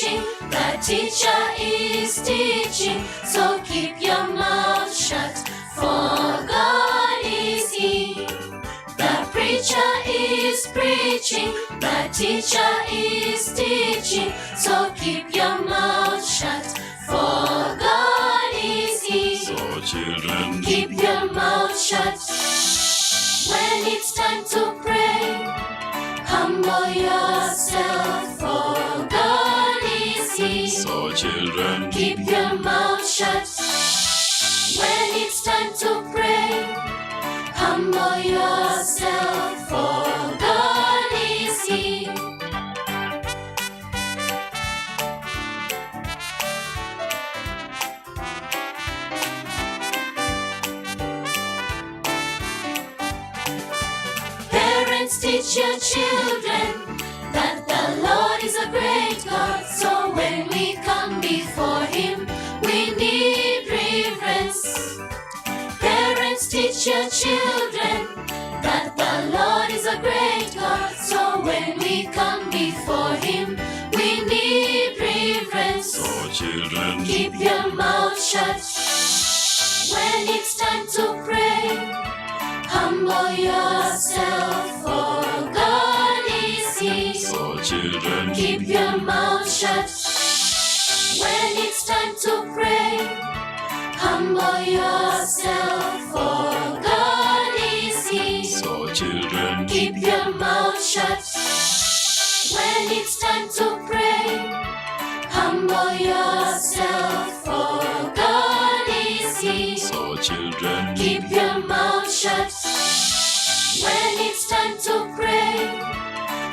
preaching, the teacher is teaching. So keep your mouth shut, for God is here. The preacher is preaching, the teacher is teaching. So keep your mouth shut, for God is here. So children, Keep your mouth shut when it's time to pray. Humble yourself, for God is here. So children, Keep your mouth shut when it's time to pray. Humble yourself, for God is here. Parents, teach your children that the Lord is a great God. So when we come before Him, we need reverence. Parents, teach your children that the Lord is a great God. So when we come before Him, we need reverence. So children, Keep your mouth shut when it's time to pray. Humble yourself, for God is here. So children, Keep your mouth shut when it's time to pray. Humble yourself, for God is here. So children, Keep your mouth shut when it's time to pray. Humble yourself, for God is here. So children, Keep your mouth shut when it's time to pray.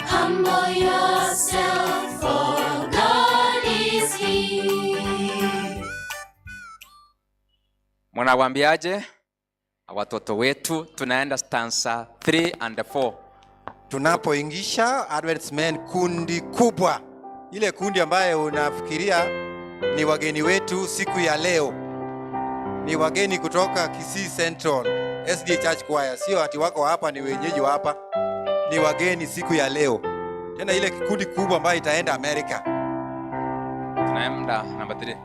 Humble yourself, for God is here. Mnawambiaje watoto wetu? Tunaenda stanza 3 and 4. Tunapoingisha Adventist Men kundi kubwa, ile kundi ambayo unafikiria ni wageni wetu siku ya leo, ni wageni kutoka Kisii Central SDA Church Choir, sio ati wako hapa ni wenyeji wa hapa, ni wageni siku ya leo. Tena ile kikundi kubwa ambayo itaenda Amerika. Tunaenda namba 3.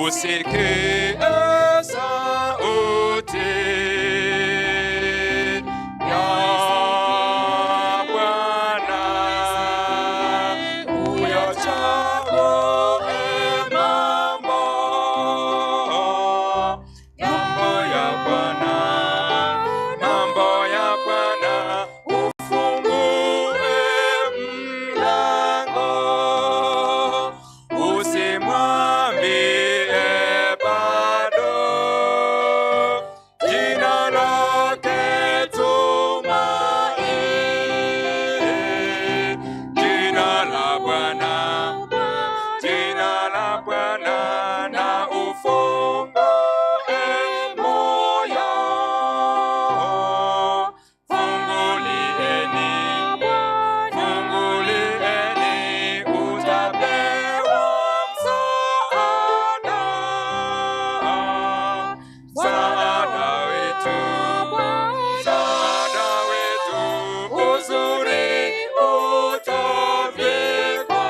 Usikie sauti ya Bwana, uyachague mambo, mambo ya Bwana, mambo ya Bwana, ufungue mlango, usimwambie bado, jina lake tumaini, jina la Bwana, jina la Bwana, na ufungue moyo, fungulieni, fungulieni, utapewa msaada, msaada wetu, msaada wetu, uzuri utavikwa,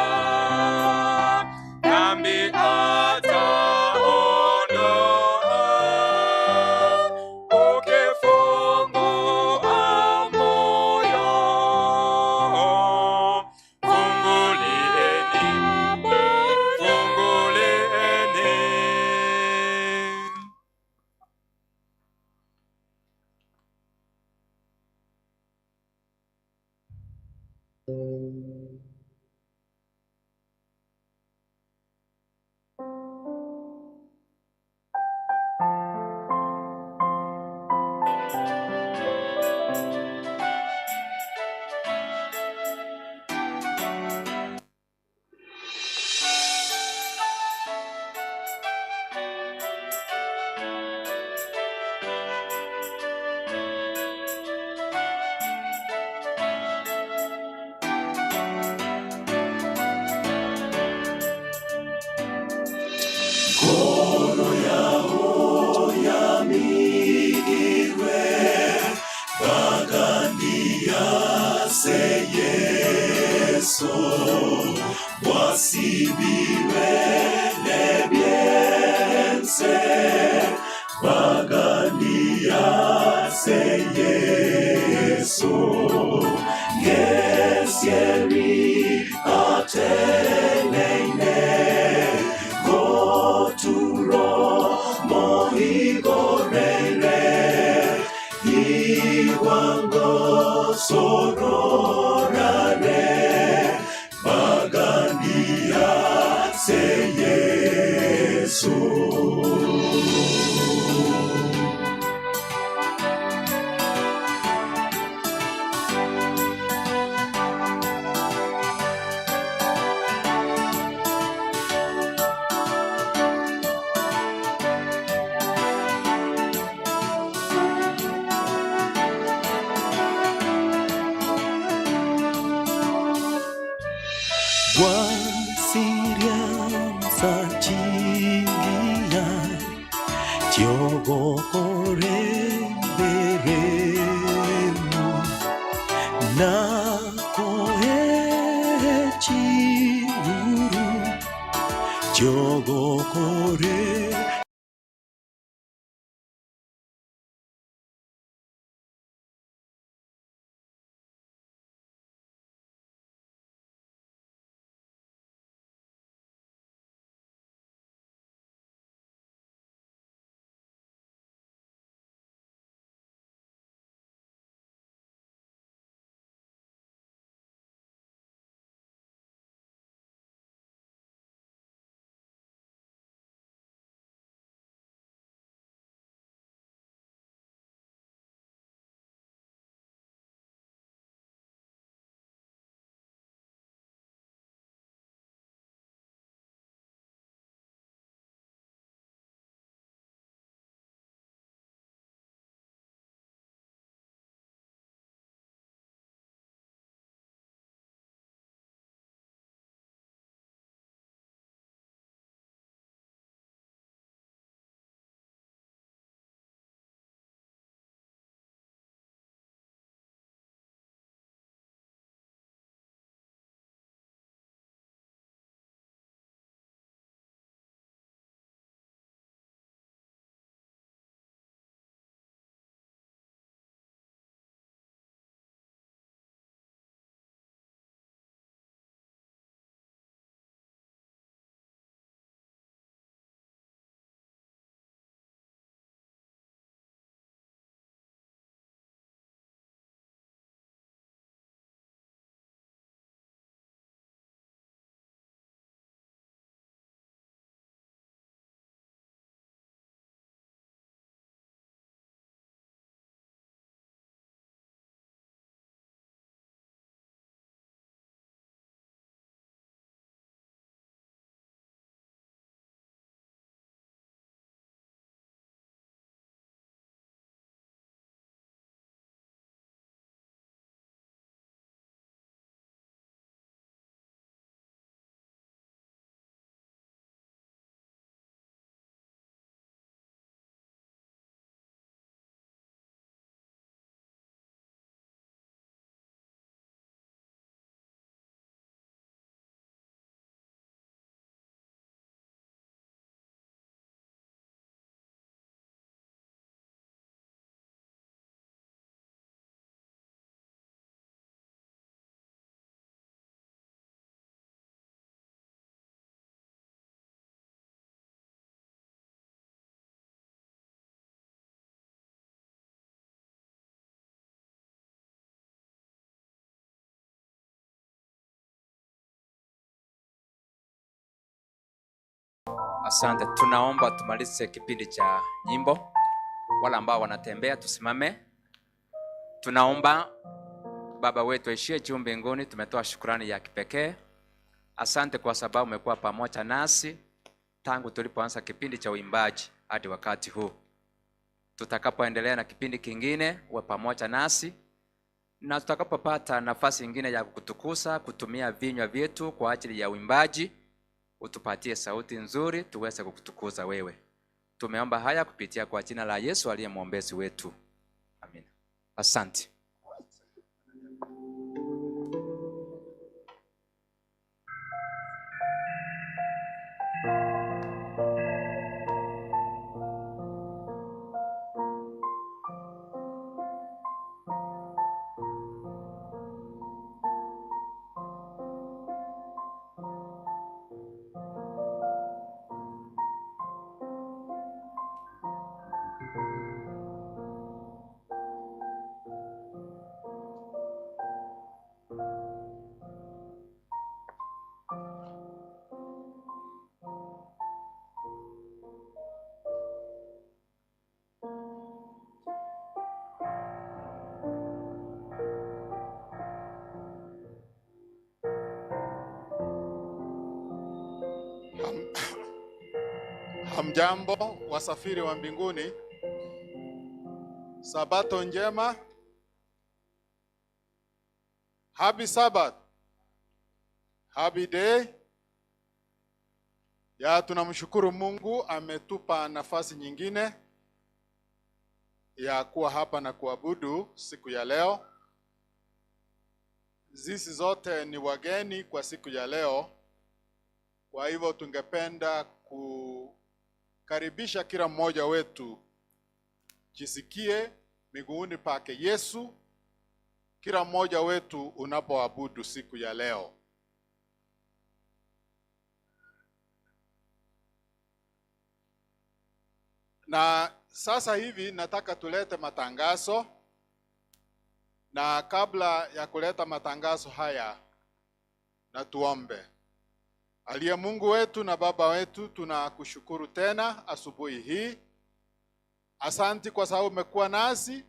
dhambi ataondoa, ukifungua moyo, fungulieni, fungulieni. Yesu Bwasibiwe nebyense Bagania se Yesu Gesieri ateneine Goturo mohigorere Iwango sororare Bagania se Yesu. Gwasiriansa chingiya Chiogokoremberemu Nakoe chinguru Chiogokore. Asante, tunaomba tumalize kipindi cha nyimbo. Wale ambao wanatembea tusimame. Tunaomba. Baba wetu aishie juu mbinguni, tumetoa shukrani ya kipekee. Asante kwa sababu umekuwa pamoja nasi tangu tulipoanza kipindi cha uimbaji hadi wakati huu. Tutakapoendelea na kipindi kingine, uwe pamoja nasi, na tutakapopata nafasi nyingine ya kukutukuza kutumia vinywa vyetu kwa ajili ya uimbaji, utupatie sauti nzuri tuweze kukutukuza wewe. Tumeomba haya kupitia kwa jina la Yesu aliye mwombezi wetu. Amina. Asante. Hamjambo wasafiri wa mbinguni. Sabato njema. Happy Sabbath. Happy day. Ya, tunamshukuru Mungu ametupa nafasi nyingine ya kuwa hapa na kuabudu siku ya leo. Sisi zote ni wageni kwa siku ya leo. Kwa hivyo tungependa kukaribisha kila mmoja wetu jisikie miguuni pake Yesu, kila mmoja wetu unapoabudu siku ya leo. Na sasa hivi nataka tulete matangazo, na kabla ya kuleta matangazo haya na tuombe. Aliye Mungu wetu na Baba wetu, tunakushukuru tena asubuhi hii. Asanti kwa sababu umekuwa nasi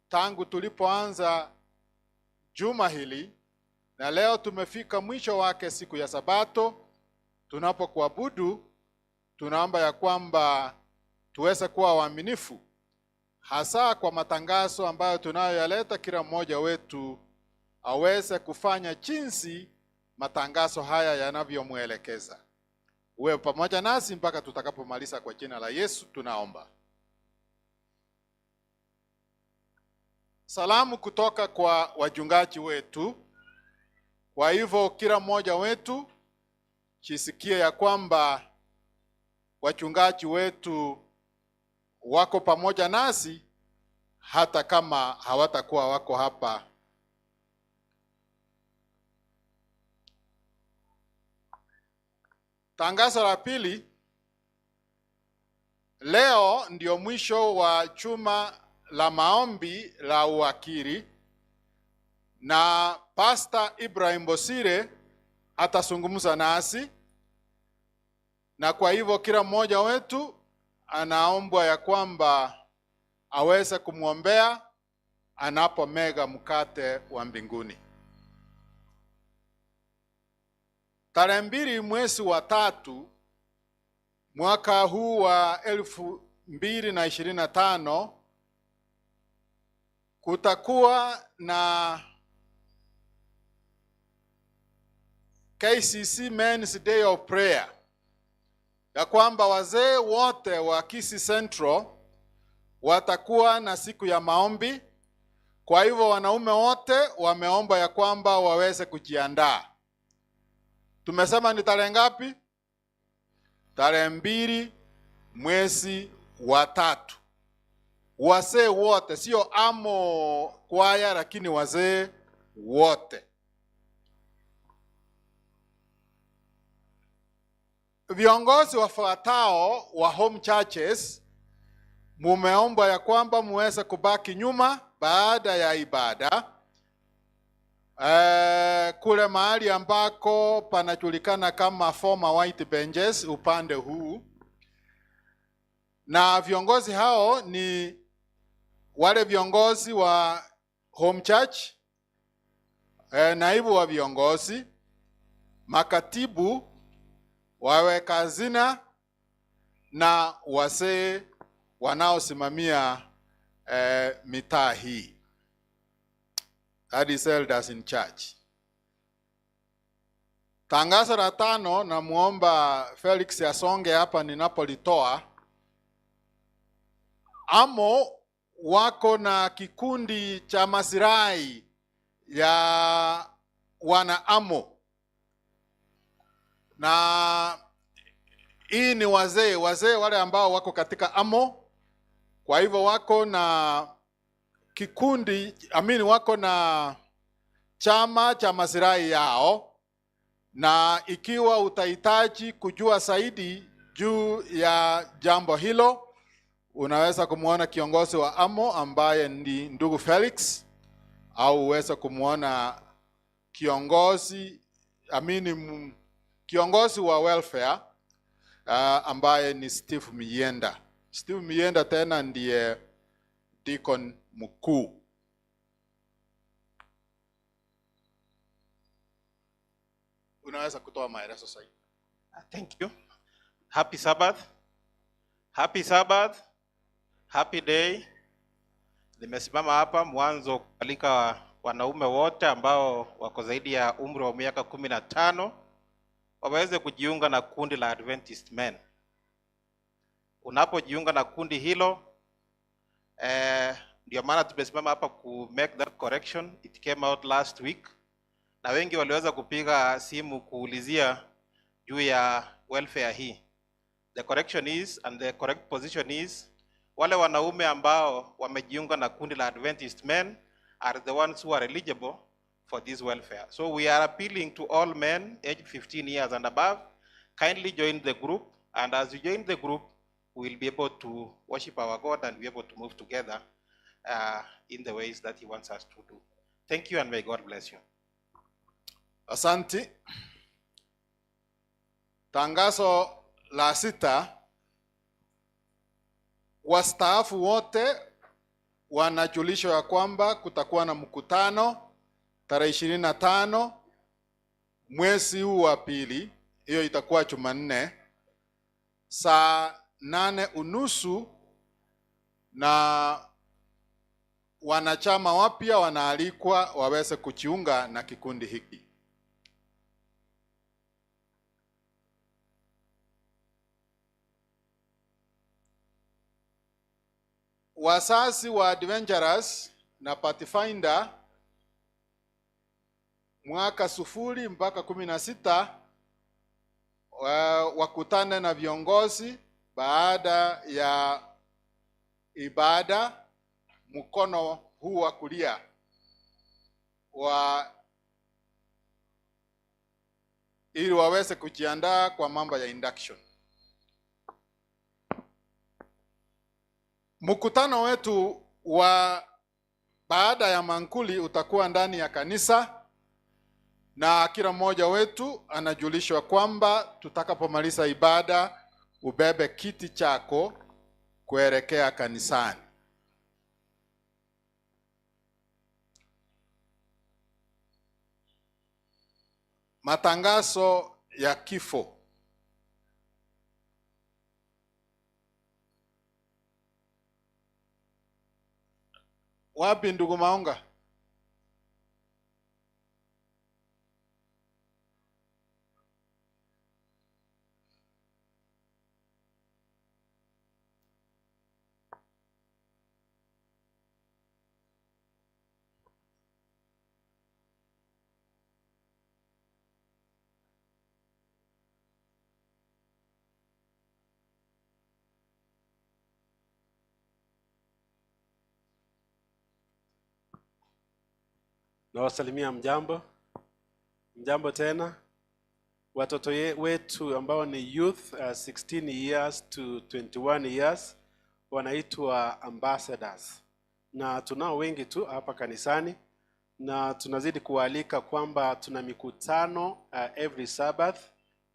tangu tulipoanza juma hili, na leo tumefika mwisho wake, siku ya Sabato. Tunapokuabudu, tunaomba ya kwamba tuweze kuwa waaminifu, hasa kwa matangazo ambayo tunayoyaleta. Kila mmoja wetu aweze kufanya jinsi matangazo haya yanavyomwelekeza. Uwe pamoja nasi mpaka tutakapomaliza. Kwa jina la Yesu tunaomba. Salamu kutoka kwa wachungaji wetu. Kwa hivyo kila mmoja wetu jisikie ya kwamba wachungaji wetu wako pamoja nasi hata kama hawatakuwa wako hapa. Tangazo la pili, leo ndio mwisho wa juma la maombi la uwakili, na Pastor Ibrahim Bosire atazungumza nasi, na kwa hivyo kila mmoja wetu anaombwa ya kwamba aweze kumwombea anapomega mkate wa mbinguni. Tarehe 2 mwezi wa 3 mwaka huu wa 2025 kutakuwa na KCC Men's Day of Prayer, ya kwamba wazee wote wa Kisii Central watakuwa na siku ya maombi. Kwa hivyo wanaume wote wameomba ya kwamba waweze kujiandaa. Tumesema ni tarehe ngapi? Tarehe 2 mwezi wa 3. Wazee wote, sio amo kwaya, lakini wazee wote. Viongozi wafuatao wa home churches mumeombwa ya kwamba muweze kubaki nyuma baada ya ibada, kule mahali ambako panajulikana kama former white benches upande huu. Na viongozi hao ni wale viongozi wa home church, naibu wa viongozi, makatibu, waweka hazina na wazee wanaosimamia mitaa hii. That is elders in church. Tangazo la 5, namuomba Felix asonge hapa ninapolitoa. Amo wako na kikundi cha masirai ya wana Amo, na hii ni wazee wale ambao wako katika Amo. Kwa hivyo wako na kikundi, wako na chama cha masirai yao, na ikiwa utahitaji kujua zaidi juu ya jambo hilo, unaweza kumuona kiongozi wa Amo ambaye ni ndugu Felix, au uweze kumuona kiongozi wa welfare ambaye ni Steve Mienda. Steve Mienda tena ndiye deacon mkuu. Unaweza kutoa maelezo zaidi. Thank you. Happy Sabbath. Happy Sabbath. Happy day. Nimesimama hapa mwanzo kualika wanaume wote ambao wako zaidi ya umri wa miaka 15 waweze kujiunga na kundi la Adventist Men. Unapojiunga na kundi hilo, ndio maana tumesimama hapa ku make that correction. It came out last week na wengi waliweza kupiga simu kuulizia juu ya welfare hii. The correction is and the correct position is, wale wanaume ambao wamejiunga na kundi la Adventist Men are the ones who are eligible for this welfare. So we are appealing to all men aged 15 years and above, kindly join the group, and as you join the group, we will be able to worship our God and be able to move together in the ways that he wants us to do. Thank you and may God bless you. Asanti. Tangazo la sita, wastaafu wote wanajulishwa ya kwamba kutakuwa na mkutano tarehe 25 mwezi huu wa pili, hiyo itakuwa Jumanne saa 8:30, na wanachama wapya wanaalikwa waweze kujiunga na kikundi hiki. Wazazi wa Adventurers na Pathfinder mwaka 0 mpaka 16 wakutane na viongozi baada ya ibada, mkono huu wa kulia ili waweze kujiandaa kwa mambo ya induction. Mkutano wetu wa baada ya mankuli utakuwa ndani ya kanisa, na kila mmoja wetu anajulishwa kwamba tutakapomaliza ibada ubebe kiti chako kuelekea kanisani. Matangazo ya kifo. Wapi ndugu Maonga? Nawasalimia mjambo. Mjambo tena. Watoto wetu ambao ni youth 16 years to 21 years wanaitwa ambassadors. Na tunao wengi tu hapa kanisani, na tunazidi kualika kwamba tuna mikutano every Sabbath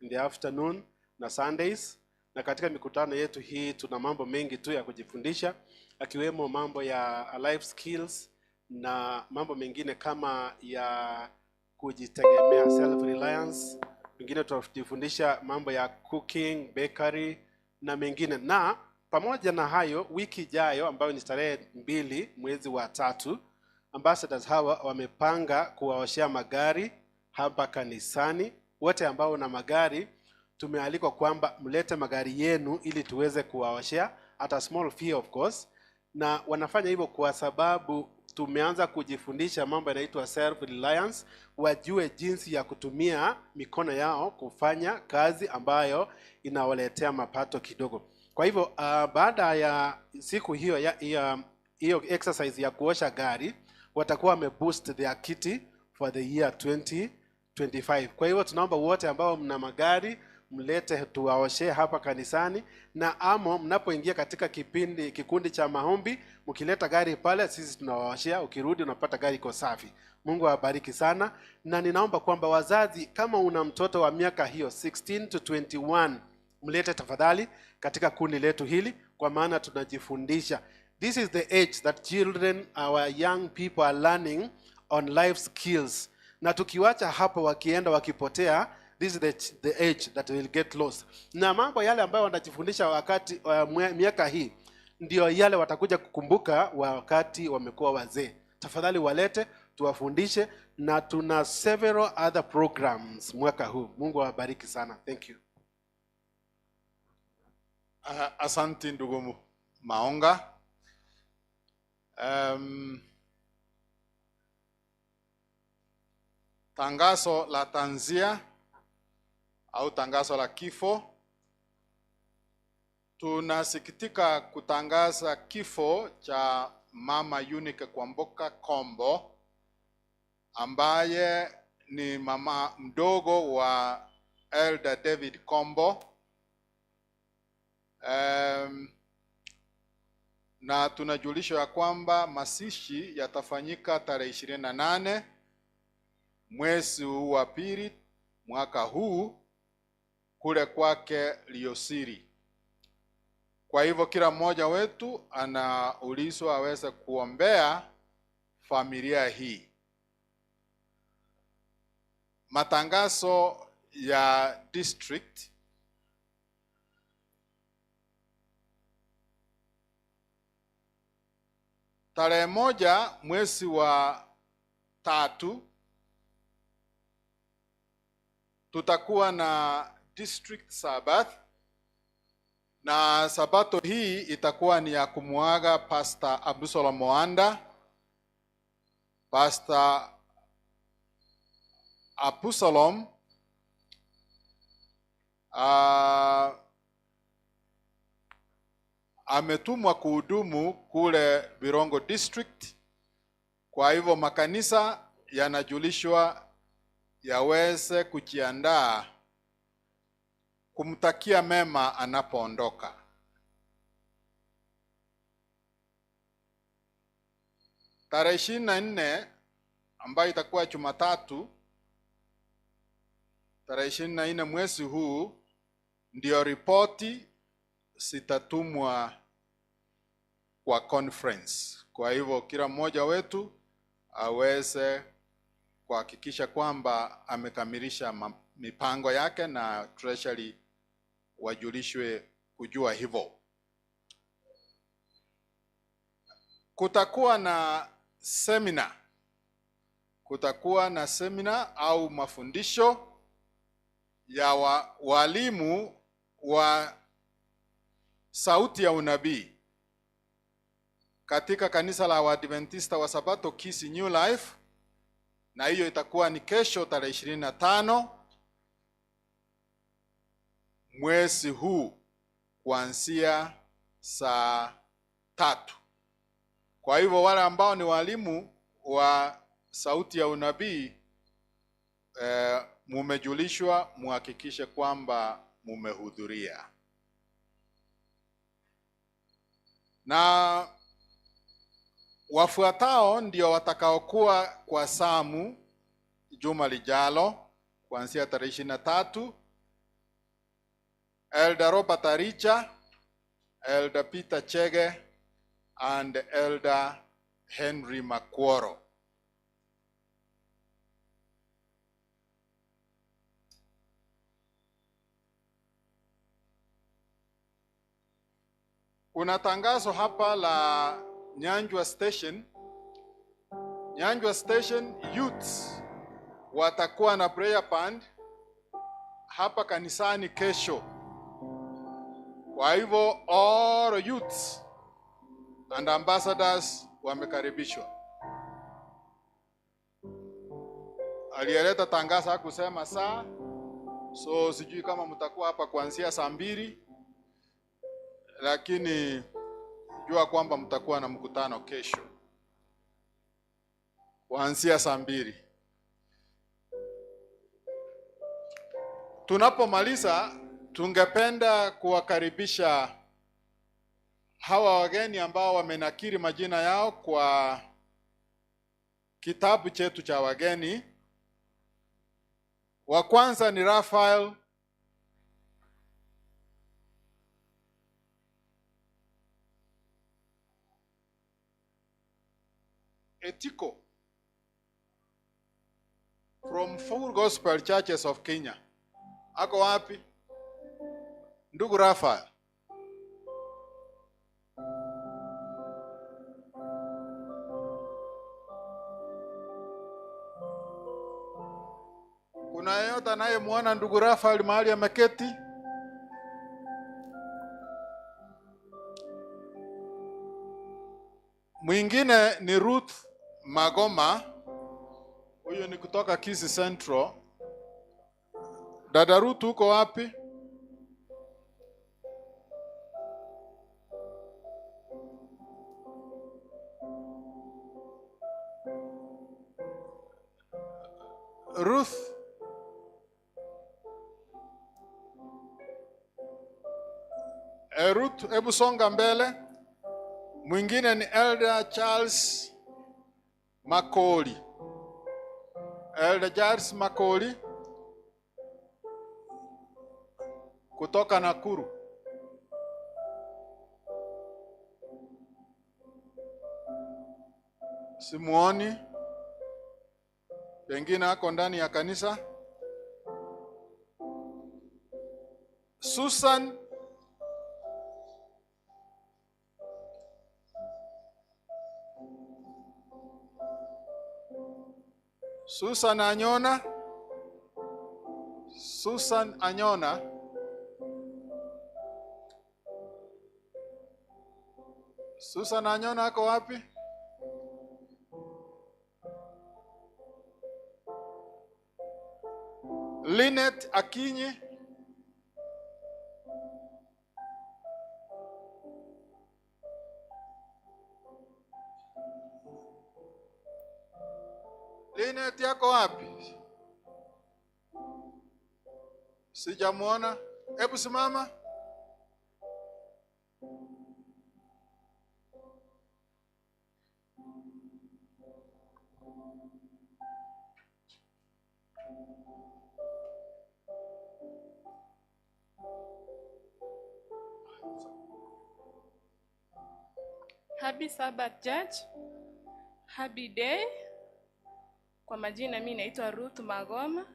in the afternoon na Sundays. Na katika mikutano yetu hii tuna mambo mengi tu ya kujifundisha, akiwemo mambo ya life skills na mambo mengine kama ya kujitegemea, self reliance. Mengine tutajifundisha mambo ya cooking, bakery na mengine. Na pamoja na hayo, wiki ijayo ambayo ni tarehe 2 mwezi wa 3, ambassadors hawa wamepanga kuwaoshea magari hapa kanisani. Wote ambao na magari tumealikwa kwamba mlete magari yenu ili tuweze kuwaoshea at a small fee of course. Na wanafanya hivyo kwa sababu tumeanza kujifundisha mambo yanaitwa self reliance, wajue jinsi ya kutumia mikono yao kufanya kazi ambayo inawaletea mapato kidogo. Kwa hivyo baada ya siku hiyo hiyo exercise ya kuosha gari, watakuwa wameboost their kitty for the year 2025. Kwa hivyo tunaomba wote ambao mna magari mlete tuwaoshe hapa kanisani, na amo mnapoingia katika kikundi cha maombi, mkileta gari pale sisi tunawaoshea, ukirudi unapata gari iko safi. Mungu awabariki sana. Na ninaomba kwamba wazazi, kama una mtoto wa miaka hiyo 16 to 21, mlete tafadhali katika kundi letu hili, kwa maana tunajifundisha. This is the age that children, our young people are learning on life skills. Na tukiwacha hapo wakienda wakipotea, This is the age that will get lost. Na mambo yale ambayo wanajifundisha wakati miaka hii ndio yale watakuja kukumbuka wakati wamekuwa wazee. Tafadhali walete tuwafundishe, na tuna several other programs mwaka huu. Mungu awabariki sana. Thank you. Asanti ndugu Maonga. Tangazo la tanzia au tangazo la kifo. Tunasikitika kutangaza kifo cha Mama Eunice Kwamboka Kombo, ambaye ni mama mdogo wa Elder David Kombo. Na tunajulishwa ya kwamba mazishi yatafanyika tarehe 28 mwezi huu wa pili mwaka huu kule kwake Liosiri. Kwa hivyo kila mmoja wetu anaulizwa aweze kuombea familia hii. Matangazo ya district. Tarehe 1 mwezi wa 3 tutakuwa na district Sabbath, na sabato hii itakuwa ni ya kumuaga Pastor Abdulsalam Moanda. Pastor Abdulsalam ametumwa kuhudumu kule Birongo District. Kwa hivyo makanisa yanajulishwa yaweze kujiandaa kumtakia mema anapoondoka. Tarehe 24 ambayo itakuwa Jumatatu, tarehe 24 mwezi huu, ndio ripoti zitatumwa kwa conference. Kwa hivyo kila mmoja wetu aweze kuhakikisha kwamba amekamilisha mipango yake na treasury wajulishwe kujua hivyo. Kutakuwa na semina. Kutakuwa na semina au mafundisho ya walimu wa sauti ya unabii katika kanisa la Waadventista wa Sabato Kisii New Life, na hiyo itakuwa ni kesho tarehe 25 mwezi huu kuanzia saa 3. Kwa hivyo wale ambao ni walimu wa sauti ya unabii mumejulishwa, muhakikishe kwamba mumehudhuria. Na wafuatao ndio watakaokuwa kwa samu juma lijalo kuanzia tarehe 23: Elder Robert Aricha, Elder Peter Chege and Elder Henry Makworo. Kuna tangazo hapa la Nyanjwa Station. Nyanjwa Station youths watakuwa na prayer band hapa kanisani kesho. Kwa hivyo all youths and ambassadors wamekaribishwa. Aliyeleta tangazo hakusema saa, so sijui kama mtakuwa hapa kuanzia saa 2, lakini jua kwamba mtakuwa na mkutano kesho kuanzia saa 2. Tunapomaliza, tungependa kuwakaribisha hawa wageni ambao wamenakiri majina yao kwa kitabu chetu cha wageni. Wa kwanza ni Raphael Etiko from Full Gospel Churches of Kenya. Ako wapi? Ndugu Rafael. Kuna yeyote anayemwona ndugu Rafael mahali ameketi? Mwingine ni Ruth Magoma, huyu ni kutoka Kisii Central. Dada Ruth, uko wapi? Ruth, Ruth, hebu songa mbele. Mwingine ni Elder Charles Makoli. Elder Charles Makoli kutoka Nakuru. Simuoni, pengine ako ndani ya kanisa. Susan Susan Anyona, Susan Anyona. Susan Anyona ako wapi? Linet Akinyi. Linet yako wapi? Sijamuona. Hebu simama. Happy Sabbath Church. Happy day. Kwa majina mi naitwa Ruth Magoma.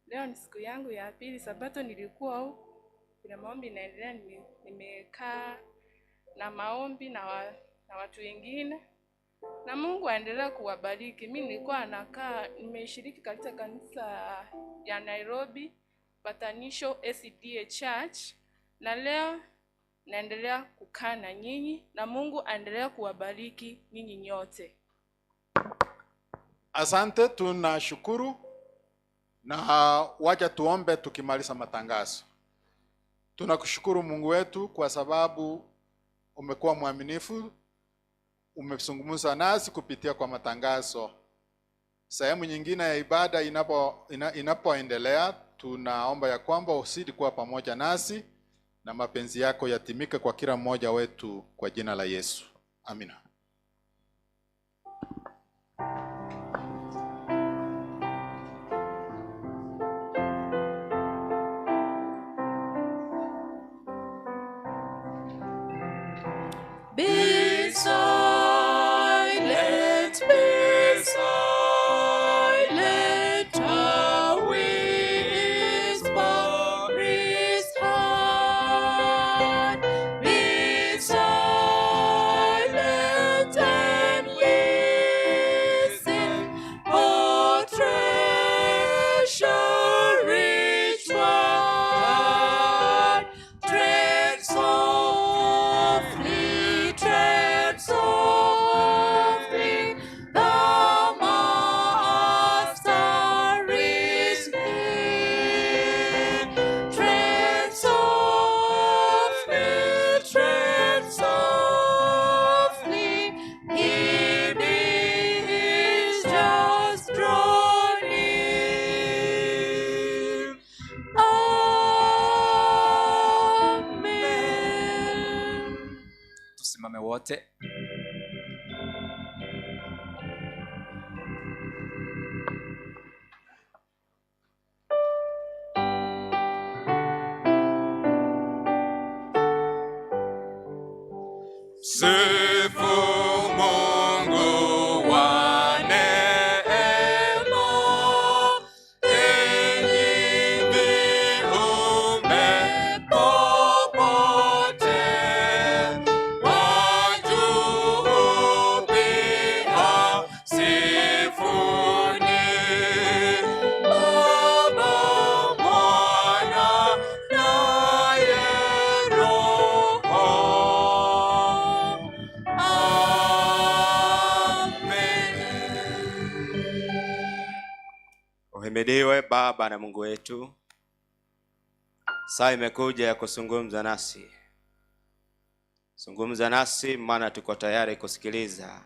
Leo ni siku yangu ya pili Sabato, nilikuwa huku. Kuna maombi inaendelea, nimekaa na maombi na watu wengine. Na Mungu aendelee kuwabariki. Mi nilikuwa nakaa, nimeshiriki katika kanisa ya Nairobi Patanisho SDA Church, na leo naendelea kukaa na nyinyi na Mungu aendelee kuwabariki nyinyi nyote. Asante, tunashukuru na wacha tuombe tukimaliza matangazo. Tunakushukuru Mungu wetu kwa sababu umekuwa mwaminifu, umezungumza nasi kupitia kwa matangazo. Sehemu nyingine ya ibada inapoendelea, tunaomba ya kwamba usidi kuwa pamoja nasi na mapenzi yako yatimike kwa kila mmoja wetu kwa jina la Yesu. Amina. Be silent, be silent, a whisper is heard. Be silent and listen, O treasure rich word. Tread softly, tread softly, the Master is near. Tread softly, tread softly, he is just draw near. Amen. Tusimame wote. Sifu Mungu wa neema, enyi Uhimidiwe Baba na Mungu wetu. Saa imekuja ya kuzungumza nasi. Zungumza nasi, maana tuko tayari kusikiliza.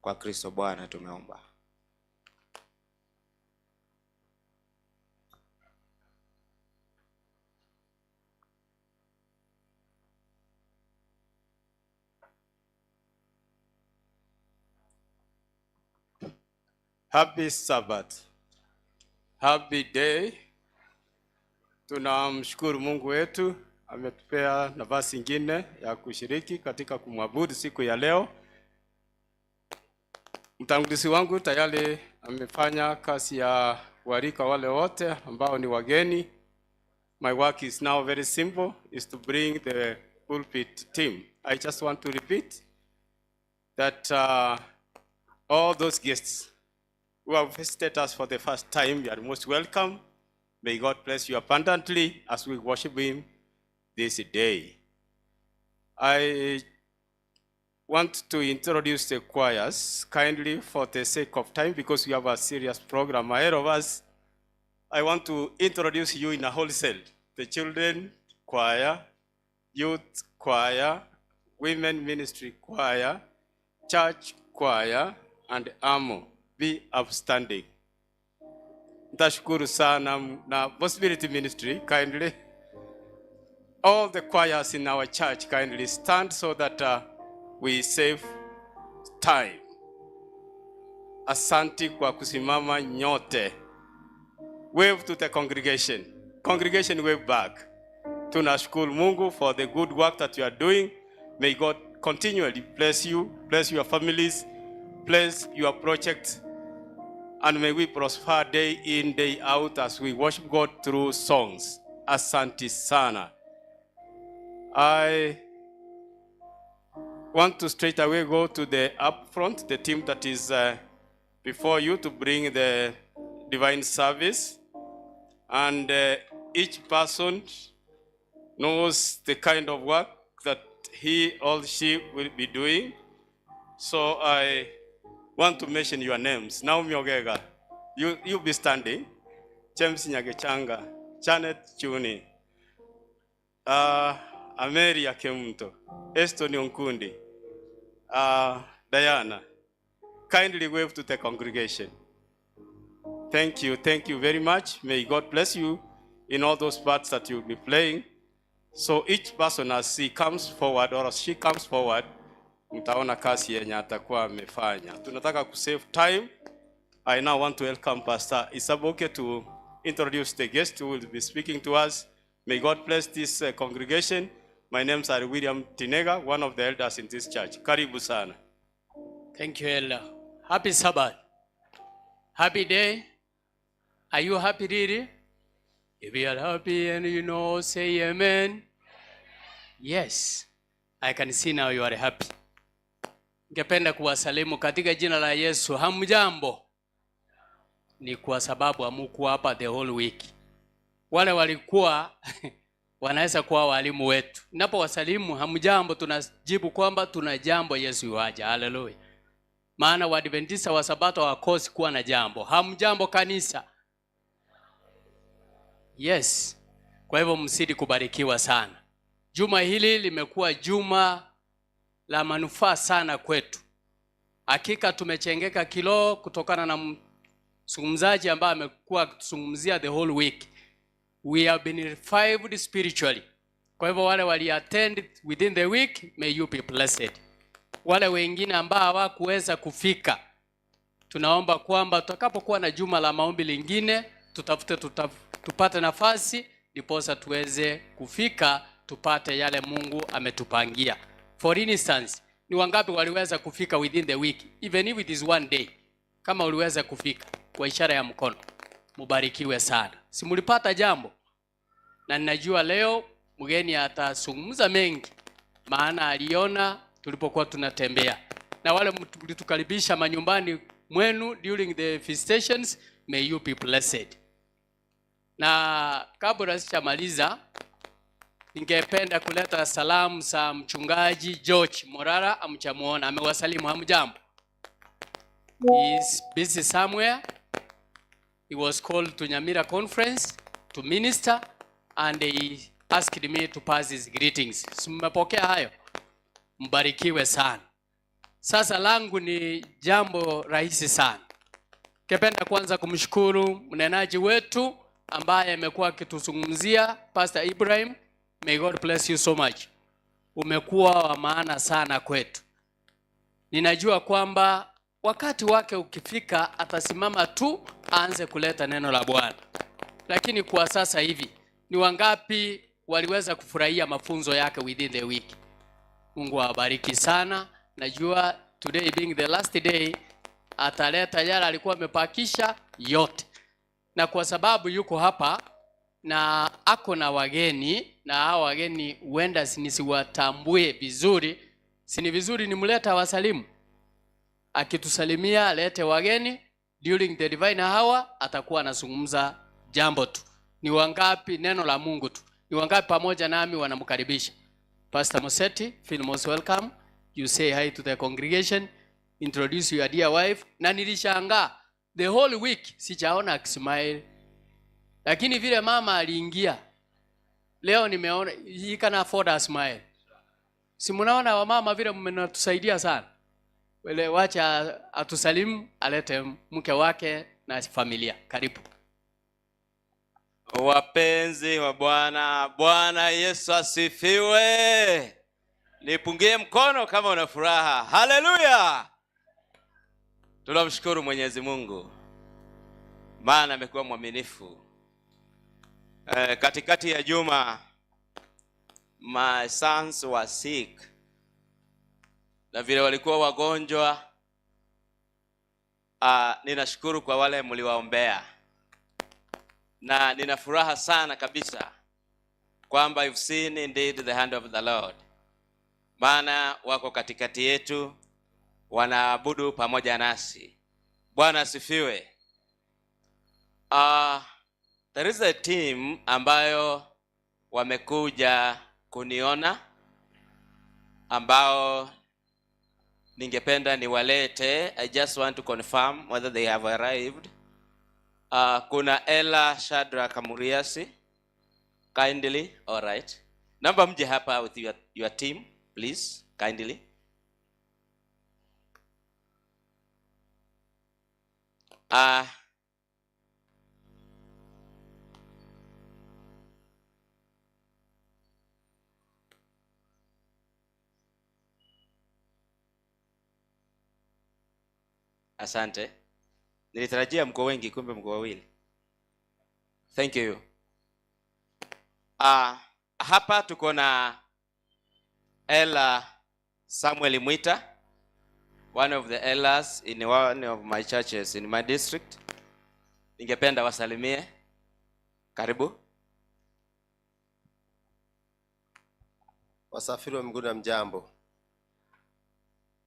Kwa Kristo Bwana tumeomba. Happy Sabbath. Happy day. Tunamshukuru Mungu wetu ametupea nafasi ingine ya kushiriki katika kumwabudu siku ya leo. Mtangulizi wangu tayari amefanya kazi ya kualika wale wote ambao ni wageni. My work is now very simple, is to bring the pulpit team. I just want to repeat that all those guests who have visited us for the first time, you are most welcome. May God bless you abundantly as we worship Him this day. I want to introduce the choirs kindly for the sake of time, because we have a serious program ahead of us. I want to introduce you in a wholesale. The children choir, youth choir, women ministry choir, church choir, and AMO. Be upstanding. Ntashukuru sana na Possibility Ministry, kindly. All the choirs in our church, kindly stand so that we save time. Asanti kwa kusimama nyote. Wave to the congregation. Congregation, wave back. Tunashukuru Mungu for the good work that you are doing. May God continually bless you, bless your families, bless your projects, and may we prosper day in, day out as we worship God through songs. Asante sana. I want to straight away go to the up front, the team that is before you to bring the divine service. And each person knows the kind of work that he or she will be doing. So I want to mention your names. Naomi Ogega, you'll be standing. James Nyagechanga, Janet Chuni, Amelia Kemunto, Eston Onkundi, Diana. Kindly wave to the congregation. Thank you very much. May God bless you in all those parts that you'll be playing. So each person as he comes forward or as she comes forward, mtaona kazi yenye atakuwa amefanya. Tunataka kusave time. I now want to welcome Pastor Isaboke to introduce the guest who will be speaking to us. May God bless this congregation. My name is William Tinega, one of the elders in this church. Karibu sana. Thank you, Elder. Happy Sabbath. Happy day. Are you happy, really? If you are happy and you know, say amen. Yes, I can see now you are happy. Ningependa kuwasalimu katika jina la Yesu. Hamjambo? Ni kwa sababu hamkuwa hapa the whole week. Wale walikuwa wanaweza kuwa walimu wetu. Ninapowasalimu hamjambo, tunajibu kwamba tuna jambo, Yesu yuaja. Haleluya. Maana Waadventista wa Sabato hawakosi kuwa na jambo. Hamjambo kanisa? Yes. Kwa hivyo msidi kubarikiwa sana. Juma hili limekuwa juma la manufaa sana kwetu. Hakika tumechengeka kiroho kutokana na mzungumzaji ambaye amekuwa akituzungumzia the whole week. We have been revived spiritually. Kwa hivyo wale wali attend within the week, may you be blessed. Wale wengine ambao hawakuweza kufika, tunaomba kwamba tutakapokuwa na juma la maombi lingine, tutafute tupate nafasi ndiposa tuweze kufika, tupate yale Mungu ametupangia. For instance, ni wangapi waliweza kufika within the week, even if it is one day? Kama uliweza kufika kwa ishara ya mkono, mubarikiwe sana. Si mlipata jambo? Na ninajua leo mgeni atazungumza mengi, maana aliona tulipokuwa tunatembea. Na wale mlitukaribisha manyumbani mwenu during the visitations, may you be blessed. Na kabla sijamaliza, ningependa kuleta salamu za mchungaji George Morara. Amchamuona, amewasalimu. Hamjambo? He is busy somewhere. He was called to Nyamira conference to minister and he asked me to pass his greetings. Si mmepokea hayo? Mbarikiwe sana. Sasa langu ni jambo rahisi sana. Ningependa kwanza kumshukuru mnenaji wetu ambaye amekuwa akituzungumzia, Pastor Ibrahim. May God bless you so much. Umekuwa wa maana sana kwetu. Ninajua kwamba wakati wake ukifika atasimama tu aanze kuleta neno la Bwana. Lakini kwa sasa hivi ni wangapi waliweza kufurahia mafunzo yake within the week? Mungu awabariki sana. Najua today being the last day ataleta yale alikuwa amepakisha yote, na kwa sababu yuko hapa na ako na wageni, na hao wageni huenda nisiwatambue vizuri, si ni vizuri nimlete awasalimu? Akitusalimia alete wageni during the divine hour, atakuwa anazungumza jambo tu. Ni wangapi neno la Mungu tu? Ni wangapi pamoja nami wanamkaribisha? Pastor Moseti, feel most welcome. You say hi to the congregation, introduce your dear wife. Na nilishangaa the whole week sijaona akismile, lakini vile mama aliingia leo nimeona he can afford a smile. Si mnaona wamama vile mmetusaidia sana. Wele, wacha atusalimu, alete mke wake na familia. Karibu. Wapenzi wa Bwana, Bwana Yesu asifiwe. Nipungie mkono kama una furaha. Haleluya! Tunamshukuru Mwenyezi Mungu maana amekuwa mwaminifu. Katikati ya juma my sons were sick, na vile walikuwa wagonjwa, ninashukuru kwa wale mliwaombea, na nina furaha sana kabisa kwamba you've seen indeed the hand of the Lord, maana wako katikati yetu, wanaabudu pamoja nasi. Bwana asifiwe. There is a team ambayo wamekuja kuniona, ambao ningependa niwalete. I just want to confirm whether they have arrived. Kuna Ella Shadrack Muriasi, kindly. All right, naomba mje hapa with your team please, kindly. Asante. Nilitarajia mko wengi, kumbe mko wawili. Thank you. Hapa tuko na Ella Samuel Mwita, one of the elders in one of my churches in my district. Ningependa wasalimie. Karibu. Wasafiri wa miguu na mjambo.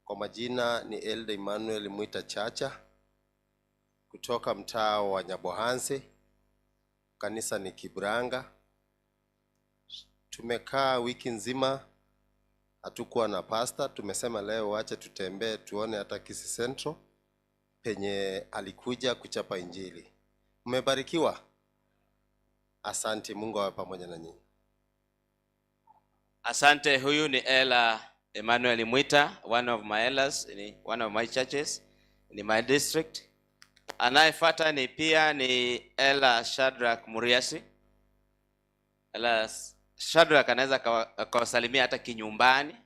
Kwa majina ni Elder Emmanuel Mwita Chacha kutoka mtaa wa Nyabohanse, kanisa ni Kibranga. Tumekaa wiki nzima hatukuwa na pastor. Tumesema leo wache tutembee tuone hata Kisii Central penye alikuja kuchapa injili. Mmebarikiwa. Asante, Mungu awe pamoja na nyinyi. Asante. Huyu ni Ella Emmanuel Mwita, one of my elders in one of my churches in my district. Anayefuata ni pia ni Ella Shadrack Muriasi. Ella Shadrack anaweza akawasalimia hata kinyumbani.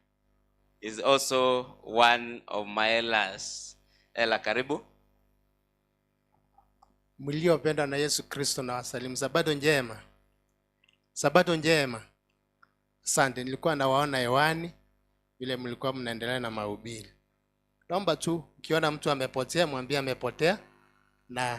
Is also one of my elders. Ella, karibu. Mliopendwa na Yesu Kristo na wasalimu. Sabato njema. Sabato njema. Asante, nilikuwa nawaona hewani vile mlikuwa mnaendelea na mahubiri. Naomba tu ukiona mtu amepotea mwambie amepotea na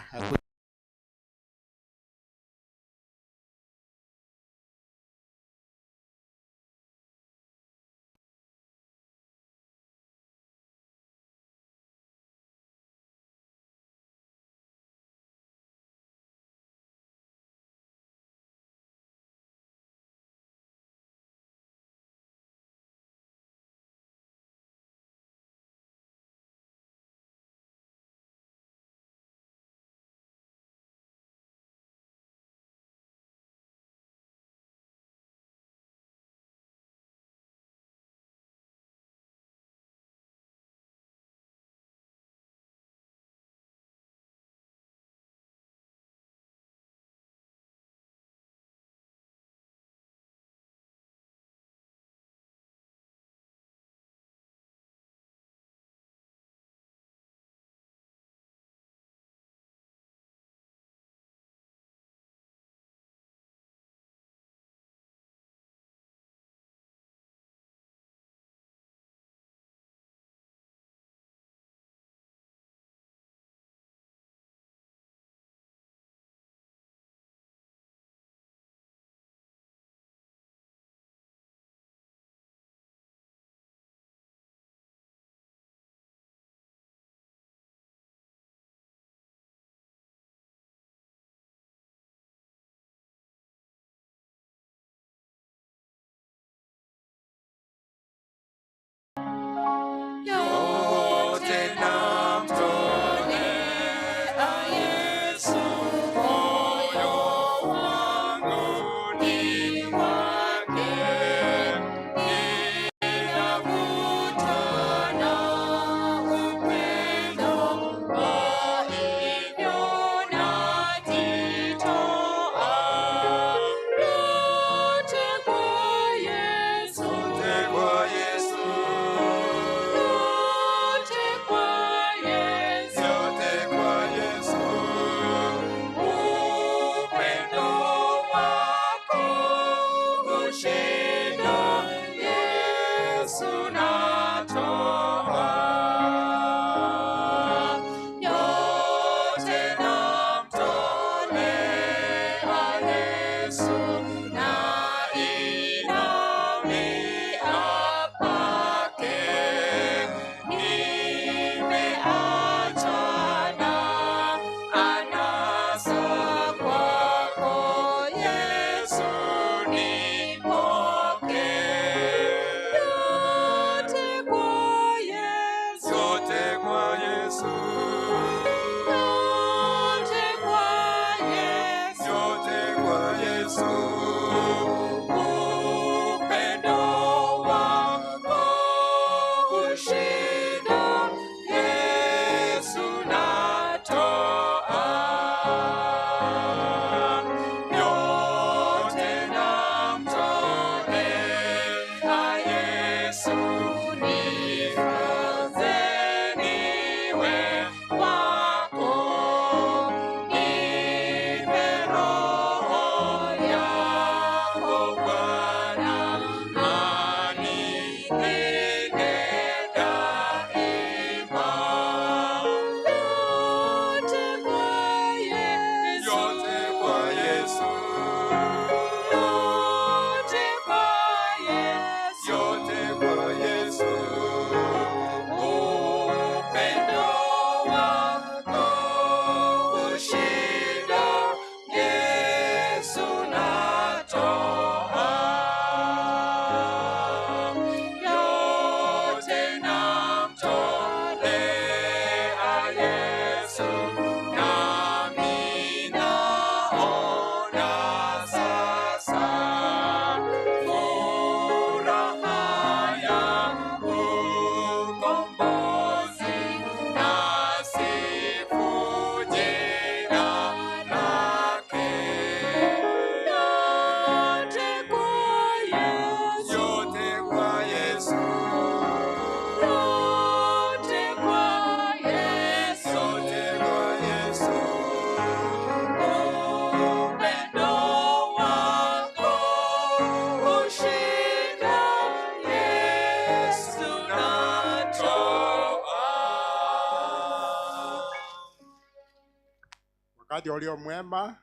Wakati ulio mwema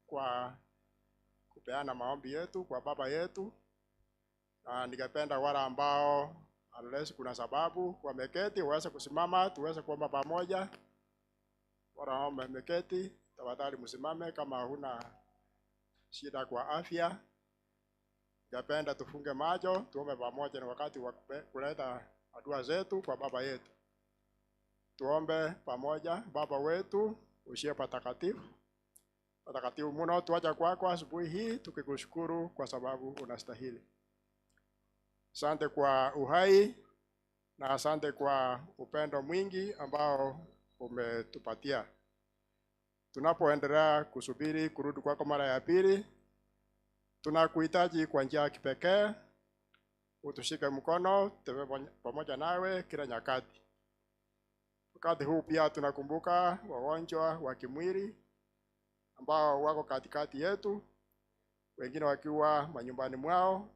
kwa kupeana maombi yetu kwa Baba yetu. Na ningependa wale ambao unless kuna sababu wameketi waweze kusimama tuweze kuomba pamoja. Wale ambao wameketi tafadhali msimame kama huna shida kwa afya. Ningependa tufunge macho tuombe pamoja, ni wakati wa kuleta hatua zetu kwa Baba yetu. Tuombe pamoja. Baba wetu usiye patakatifu, patakatifu mno, tuacha kwako asubuhi hii tukikushukuru kwa sababu unastahili. Asante kwa uhai na asante kwa upendo mwingi ambao umetupatia. Tunapoendelea kusubiri kurudi kwako mara ya pili, tunakuhitaji kwa njia ya kipekee. Utushike mkono, tutembee pamoja nawe kila nyakati. Wakati huu pia tunakumbuka wagonjwa wa kimwili ambao wako katikati yetu, wengine wakiwa manyumbani mwao,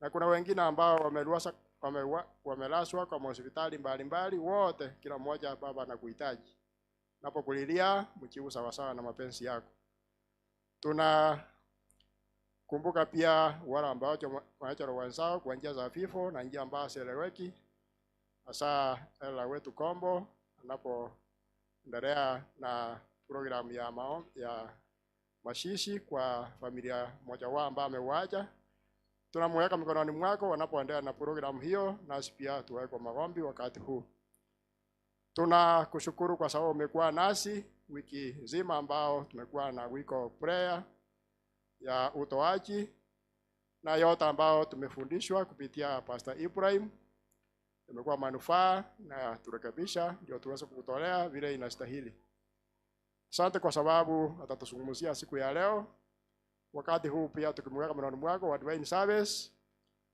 na kuna wengine ambao wamelazwa kwa hospitali mbalimbali. Wote kila mmoja Baba anakuhitaji. Napokulilia mjibu sawasawa na mapenzi yako. Tunakumbuka pia wale ambao waacha roho zao kwa njia za vifo na njia ambazo hazieleweki, hasa ela wetu Kombo anapoendelea na programu ya mashishi kwa familia mmoja wao ambao amewaacha. Tunamweka mikononi mwako wanapoendelea na programu hiyo, nasi pia tuweke kwa maombi wakati huu. Tunakushukuru kwa sababu umekuwa nasi wiki nzima ambao tumekuwa na week of prayer ya utoaji na yote ambao tumefundishwa kupitia Pastor Ibrahim. Imekuwa manufaa na turekebisha ndio tuweze kukutolea vile inastahili. Asante kwa sababu atatuzungumzia siku ya leo. Wakati huu pia tukimweka mikononi mwako wa divine service,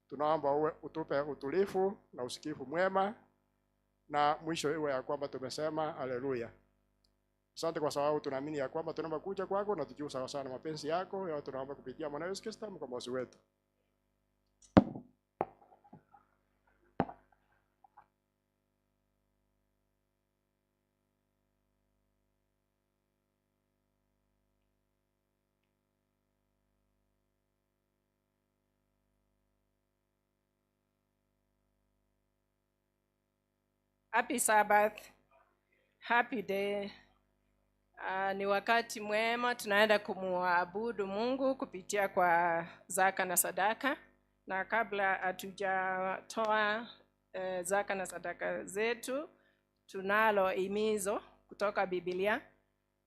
tunaomba uwe utupe utulivu na usikivu mwema, na mwisho iwe ya kwamba tumesema haleluya. Asante kwa sababu tunaamini ya kwamba tunaomba kuja kwako na tujibu sawa sawa na mapenzi yako. Yote tunaomba kupitia Mwana Yesu Kristo mkombozi wetu. Happy Sabbath. Happy day. Ni wakati mwema tunaenda kumuabudu Mungu kupitia kwa zaka na sadaka. Na kabla hatujatoa zaka na sadaka zetu, tunalo himizo kutoka Biblia.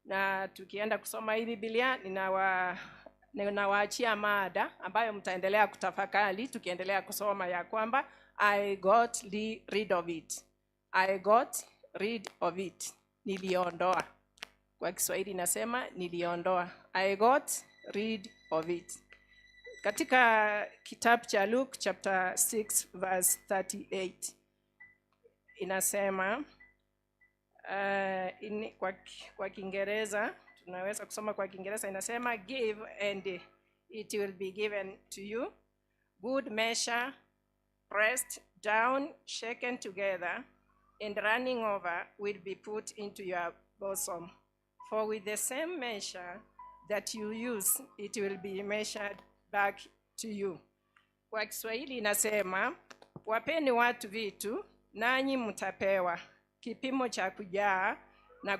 Na tukienda kusoma hii Biblia, ninawaachia mada ambayo mtaendelea kutafakari tukiendelea kusoma ya kwamba I got rid of it. I got rid of it. Niliondoa. Kwa Kiswahili nasema niliondoa. I got rid of it. Katika kitabu cha Luke chapter 6 verse 38 inasema kwa Kiingereza tunaweza kusoma kwa Kiingereza inasema, give and it will be given to you, good measure, pressed down, shaken together and running over will be put into your bosom, for with the same measure that you use it will be measured back to you. Kwa Kiswahili inasema, wapeni watu vitu nanyi mtapewa, kipimo cha kujaa na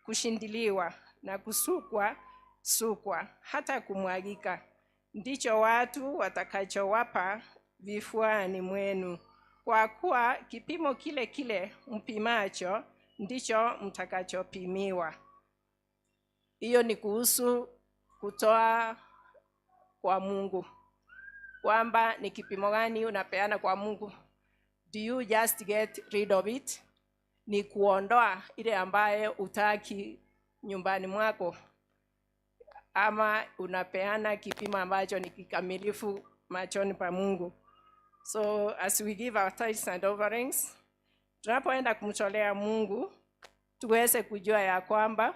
kushindiliwa na kusukwa sukwa hata kumwagika, ndicho watu watakachowapa vifuani mwenu, kwa kuwa kipimo kile kile mpimacho ndicho mtakachopimiwa. Hiyo ni kuhusu kutoa kwa Mungu, kwamba ni kipimo gani unapeana kwa Mungu. Do you just get rid of it? Ni kuondoa ile ambaye utaki nyumbani mwako, ama unapeana kipimo ambacho ni kikamilifu machoni pa Mungu. So as we give our tithes and offerings, tunapoenda kumtolea Mungu, tuweze kujua ya kwamba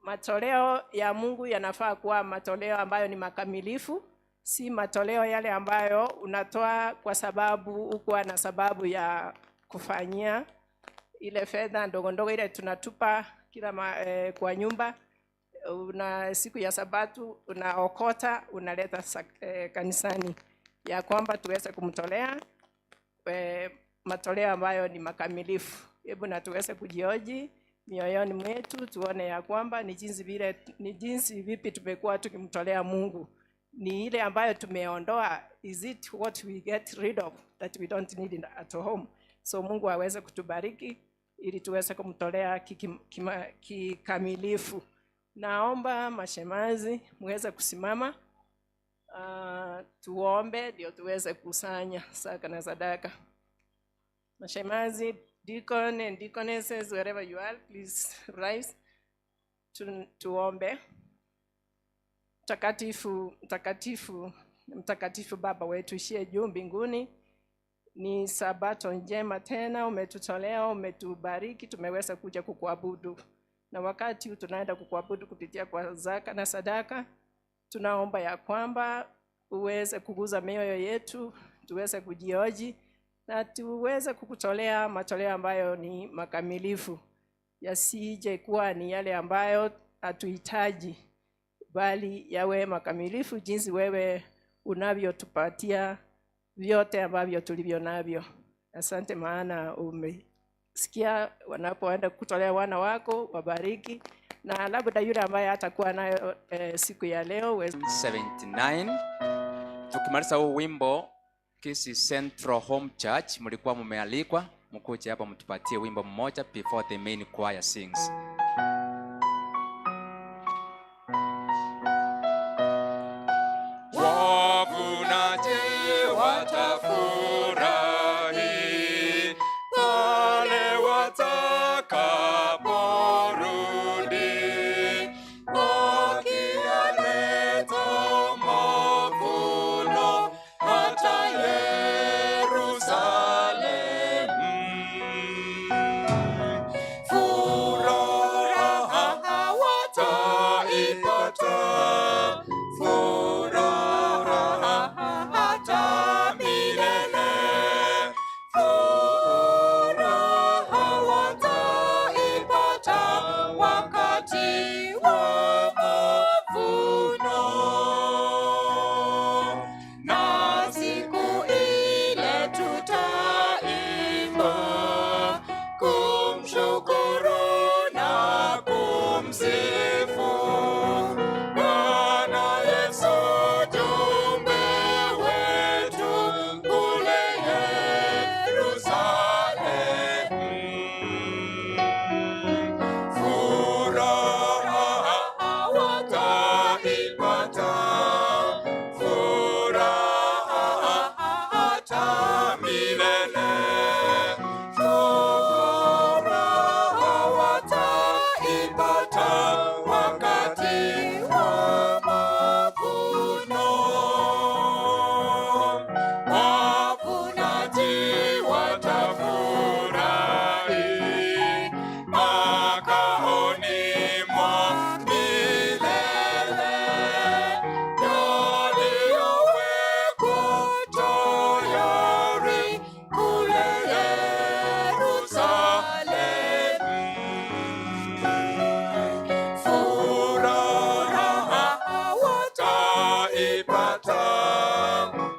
matoleo ya Mungu yanafaa kuwa matoleo ambayo ni makamilifu, si matoleo yale ambayo unatoa kwa sababu hukuwa na sababu ya kufanyia. Ile fedha ndogo ndogo ile tunatupa kila kwa nyumba, una siku ya Sabato unaokota unaleta kanisani, ya kwamba tuweze kumtolea matoleo ambayo ni makamilifu. Hebu na tuweze kujioji mioyoni mwetu, tuone ya kwamba ni jinsi vipi tumekuwa tukimtolea Mungu. Ni ile ambayo tumeondoa, is it what we get rid of that we don't need at home? So Mungu aweze kutubariki ili tuweze kumtolea kikamilifu. Naomba mashemazi muweze kusimama, tuombe ndio tuweze kusanya zaka na sadaka. Mashemazi, deacon and deaconesses, wherever you are, please rise. Tuombe. Mtakatifu, mtakatifu, mtakatifu Baba wetu ishie juu mbinguni, ni Sabato njema tena umetutolea, umetubariki, tumeweza kuja kukuabudu. Na wakati tunaenda kukuabudu kupitia kwa zaka na sadaka, tunaomba ya kwamba uweze kuguza mioyo yetu, tuweze kujioji na tuweze kukutolea matoleo ambayo ni makamilifu, yasije kuwa ni yale ambayo hatuhitaji, bali yawe makamilifu jinsi wewe unavyotupatia vyote ambavyo tulivyo navyo. Asante maana umesikia wanapoenda kutolea wana wako, wabariki, na labda yule ambaye hatakuwa nayo siku ya leo 79. Tukimaliza huu wimbo, Kisii Central Home Church mlikuwa mmealikwa mkuje hapa mtupatie wimbo mmoja before the main choir sings. Wavunaji watafurahi pale watakaporudi, wakiyaleta mavuno hata Yerusalemu. Furaha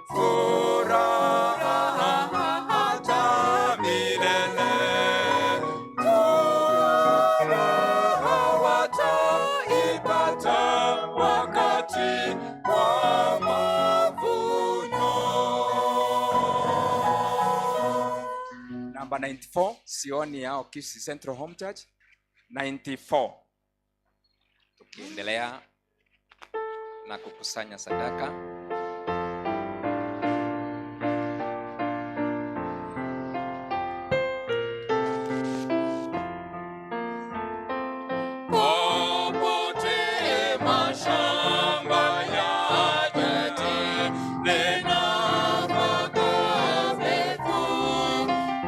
furaha hata milele. Furaha wataipata wakati wa mavuno. Namba 94, sioni yao Kisii Central Home Church 94. Tukiendelea na kukusanya sadaka. Popote mashamba ya jeti, nafaka pevu.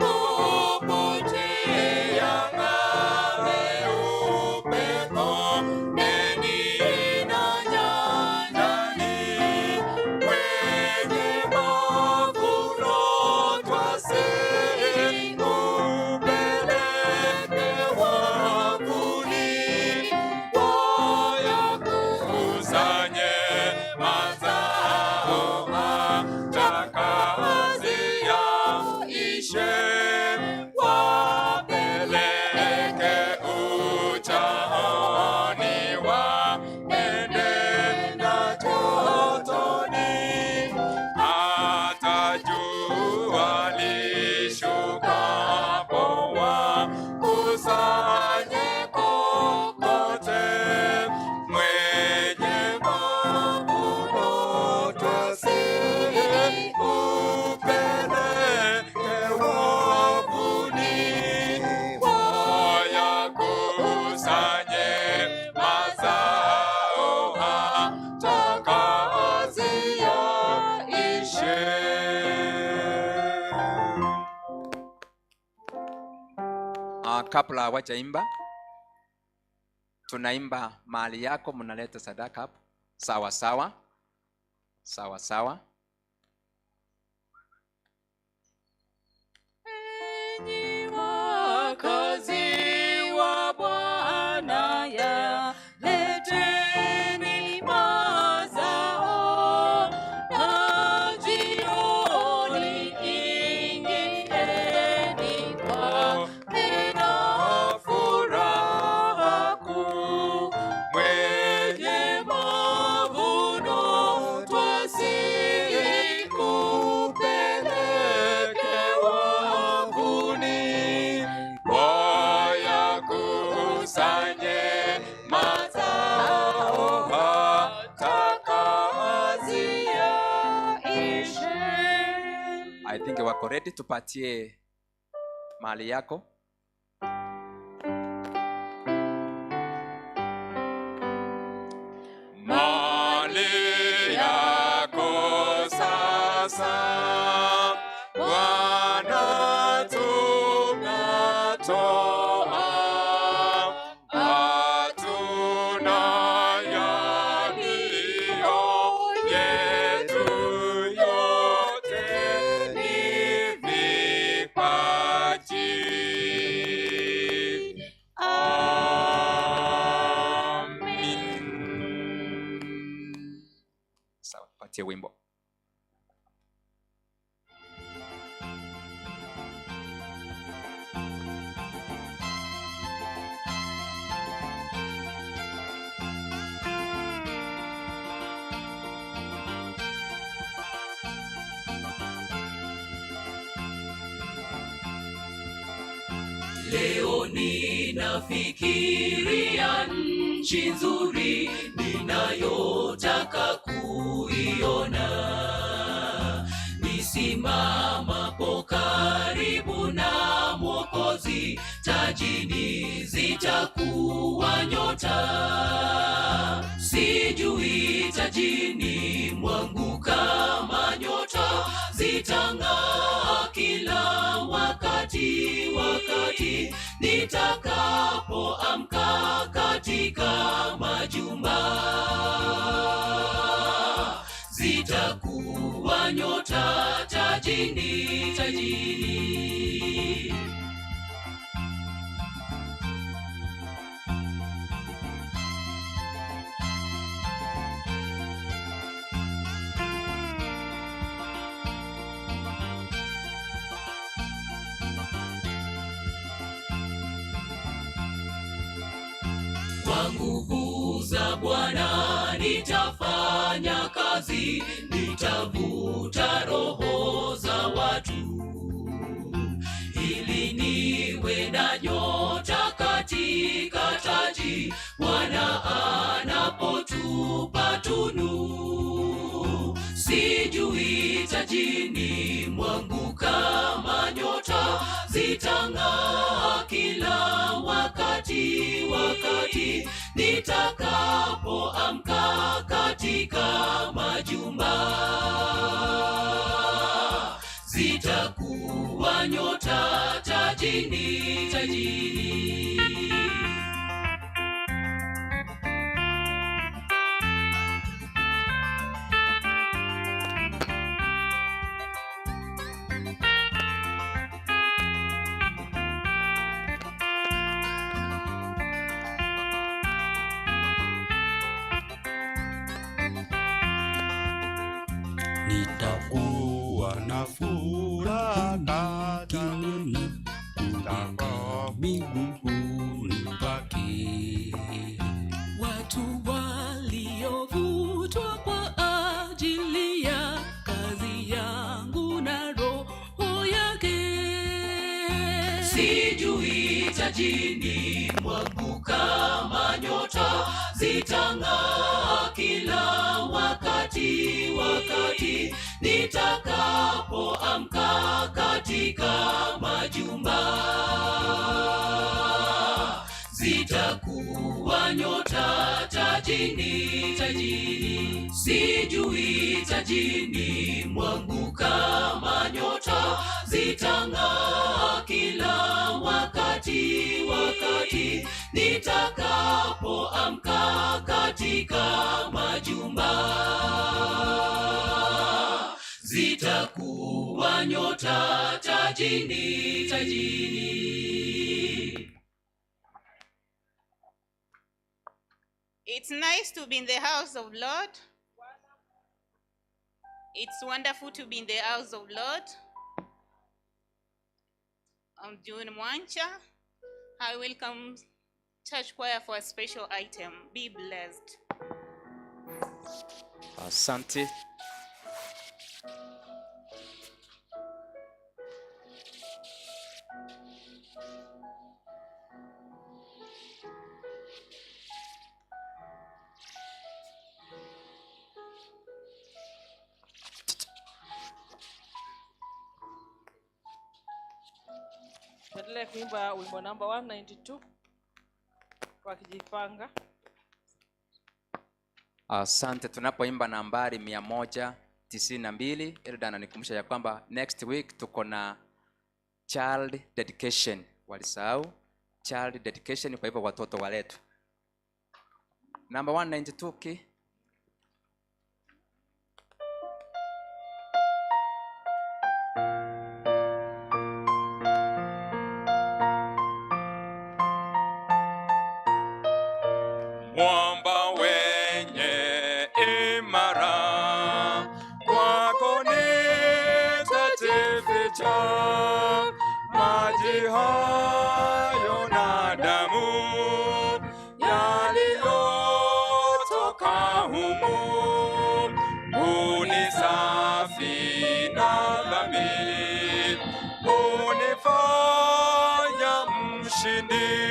Popote yang'ame upepo, neni na nyanjani. Kwenye mavuno twasihi, upeleke wavuni. Wayakusanye mazao hata kazi yaishe, wapeleke uchaoni, waende na jotoni, hata jua lishukapo wakusanye kokote. Mwenye mavuno twasihi, upeleke wavuni, wayakusanye mazao hata kazi yaishe. Kabla hawajaimba, tunaimba mali yako, mnaleta sadaka hapo. Sawa sawa, sawa sawa. Wakazi wa Bwana ya leteni mazao, na jioni ingieni kwa neno furaha kuu. Mwenye mavuno twasihi, upeleke wavuni, wayakusanye mazao hata kazi yaishe. I think wako ready, tupatie mali yako. Mali yako sasa Bwana tunatoa, hatuna yaliyo yetu, yote ni vipaji. Amin. Sawa, tupatie wimbo. Leo ninafikiria nchi nzuri ninayotaka kuiona. Nisimamapo karibu na Mwokozi, tajini zitakuwa nyota. Sijui tajini mwangu kama nyota zitang'aa kila wakati, wakati nitakapoamka katika majumba. Zitakuwa nyota tajini, tajini. Kwa nguvu za Bwana nitafanya kazi, nitavuta roho za watu, ili niwe na nyota katika taji, Bwana anapotupa tunu. Sijui tajini mwangu kama nyota zitang'aa kila wakati, wakati nitakapoamka katika majumba, zitakuwa nyota tajini, tajini. Nitakuwa na furaha nikiona miguuni pake. Watu waliovutwa kwa ajili ya kazi yangu na roho yake. Sijui tajini mwangu kama nyota zitang'aa kila wakati, wakati nitakapoamka katika majumba, zitakuwa nyota tajini, tajini. Sijui tajini mwangu kama nyota zitang'aa kila wakati, wakati nitakapoamka katika majumba, zitakuwa nyota tajini, tajini. It's nice to be in the house of Lord. It's wonderful to be in the house of Lord. I'm June Mwancha. I welcome church choir for a special item. Be blessed. Asante. Tuendelee kuimba wimbo namba 192 wakijipanga. Asante. Tunapoimba nambari 192, Elda ananikumbusha ya kwamba next week tuko na child dedication. Walisahau child dedication, kwa hivyo watoto waletwe. Namba 192 ki Mwamba wenye imara, kwako nitajificha, maji hayo na damu yaliyotoka humu, unisafi na dhambi, unifanya mshindi.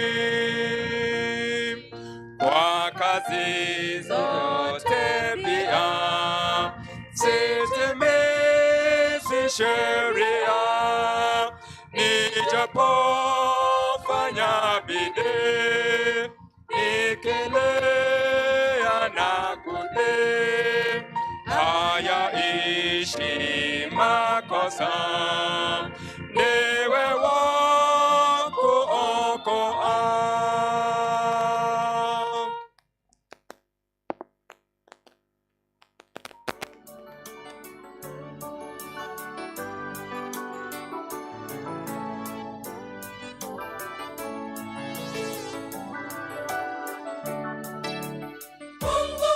Kwa kazi zote pia sitimizi sheria, nijapofanya bidii nikelea na kutii, hayaishi makosa, ndiwe wa kuokoa. Mungu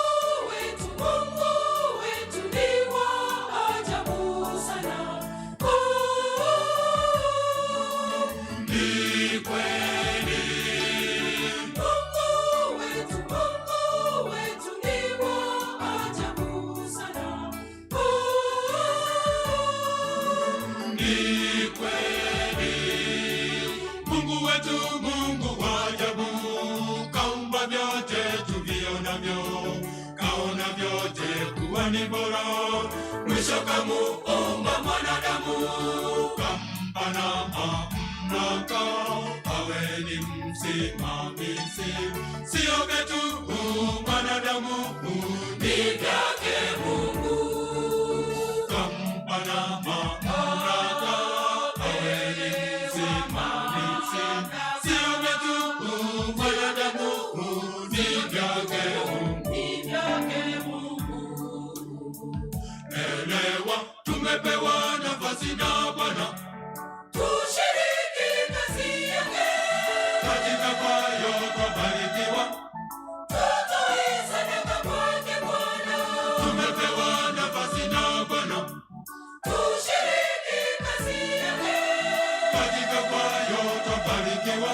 wetu, Mungu wetu ni wa ajabu sana. Oh, wetu Mungu wa ajabu, kaumba vyote tuvionavyo, kaona vyote kuwa ni bora. Mwisho kamuumba mwanadamu, kampa na mamlaka, awe ni msimamizi. Sio vyetu mwanadamu, ni vyake Mungu, kampa na mamlaka, awe ni msimamizi. Sio vyetu mwanadamu, ni vyake Mungu, ni vyake Mungu. Elewa, tumepewa nafasi na Bwana tushiriki kazi yake, katika kwayo twabarikiwa, tutoe sadaka kwake Bwana. Tumepewa nafasi na Bwana tushiriki kazi yake, katika kwayo twabarikiwa,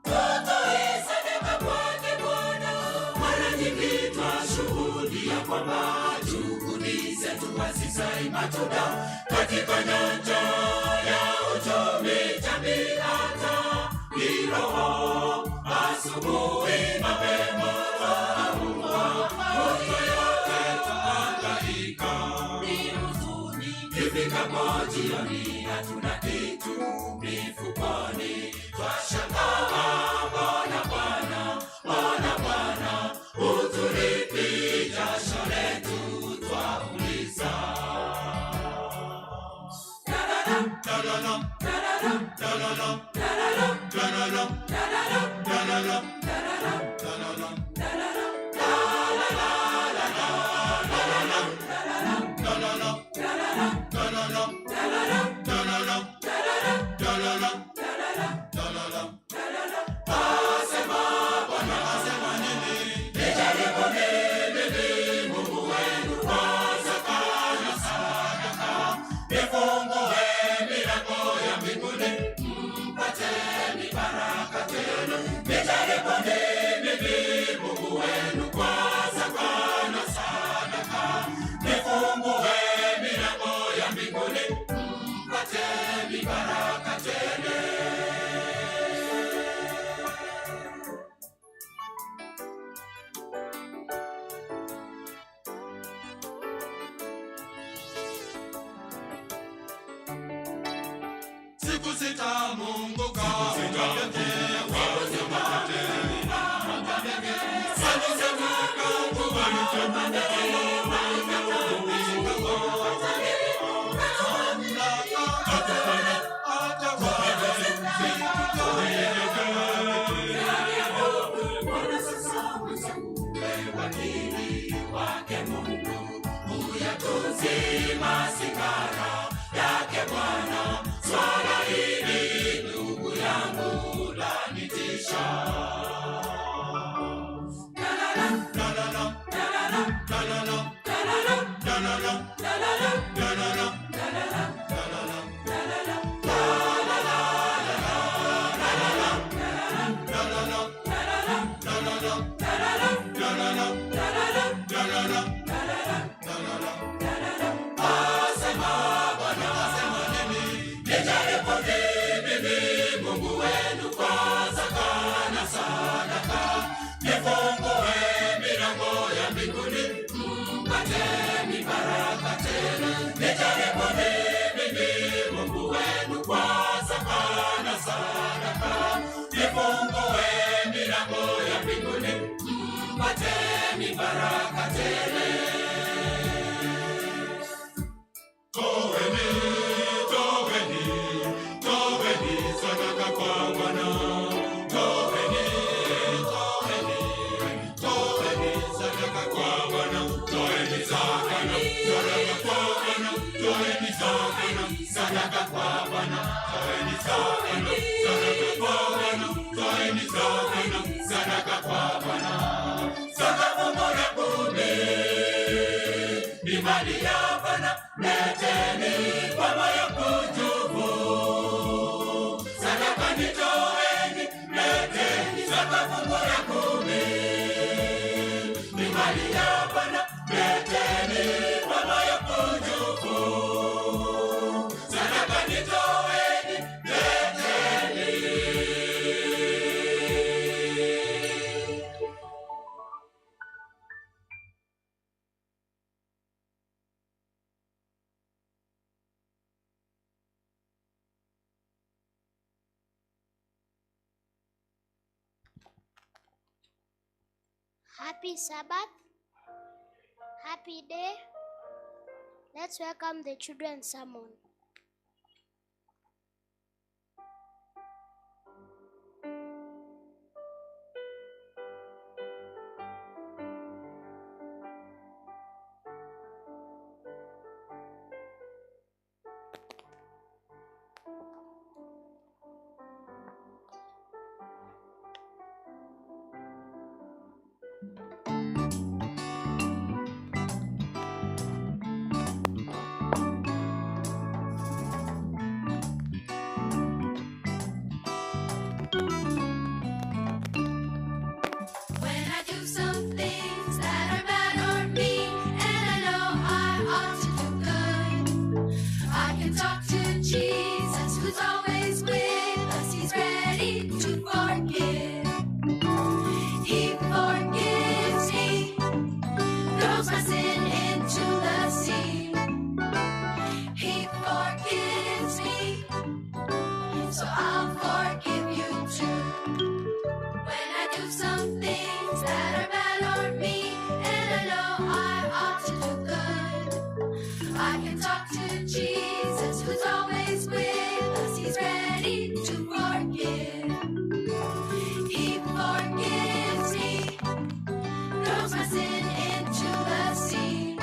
tutoe sadaka kwake Bwana. Mara nyingi twashuhudia kwamba juhudi zetu hazizai matunda katika nyanja ya uchumi, jamii, hata kiroho. Asubuhi mapema twaamka, kutwa yote twahangaika, ni huzuni ifikapo jioni, hatuna kitu mifukoni, twashangaa mbona Bwana, mbona Bwana hutulipi jasho letu, twauliza. Asema Bwana, asema nini? Nijaribuni mimi Mungu wenu kwa zaka na sadaka, nifungue milango ya mbinguni, mpate baraka tele. Nijaribuni mimi Mungu wenu kwa zaka na sadaka, nifungue milango ya mbinguni, mpate baraka tele. Siku sita Mungu kaumba vyote, wanyama wote, Mungu wake Mungu uyatunze masigara yake Bwana. Swala hili ndugu yangu lanitisha. Asema Bwana, asema nini? Nijaribuni mimi Mungu wenu kwa zaka na sadaka, nifungue milango ya mbinguni, mpate baraka tele. Nijaribuni mimi Mungu wenu kwa zaka na sadaka, nifungue milango ya mbinguni, mpate baraka tele. Toeni, toeni, toeni sadaka kwa Bwana. Toeni, toeni, toeni sadaka kwa Bwana. Toeni sadaka, sadaka kwa Bwana. Toeni sadaka, sadaka kwa Bwana. Toeni sadaka, sadaka kwa Bwana. Toeni sadaka, sadaka kwa Bwana. Sadaka fungu la kumi ni mali ya Bwana, leteni kwa moyo mkunjufu. Sadaka ni toeni, leteni sadaka fungu la kumi ni mali ya Bwana, leteni kwa moyo mkunjufu. Sadaka ni toeni, leteni. Happy Sabbath. Happy day. Let's welcome the children's sermon. When I do some things that are bad or mean, and I know I ought to do good, I can talk to Jesus, who's always with us. He's ready to forgive. He forgives me, throws my sin into the sea. He forgives me, so I'll forgive you too. When I do some things that are bad or mean, and I know I ought to do good, I can talk to Jesus, who's always with us. He's ready to forgive. He forgives me, throws my sin into the sea.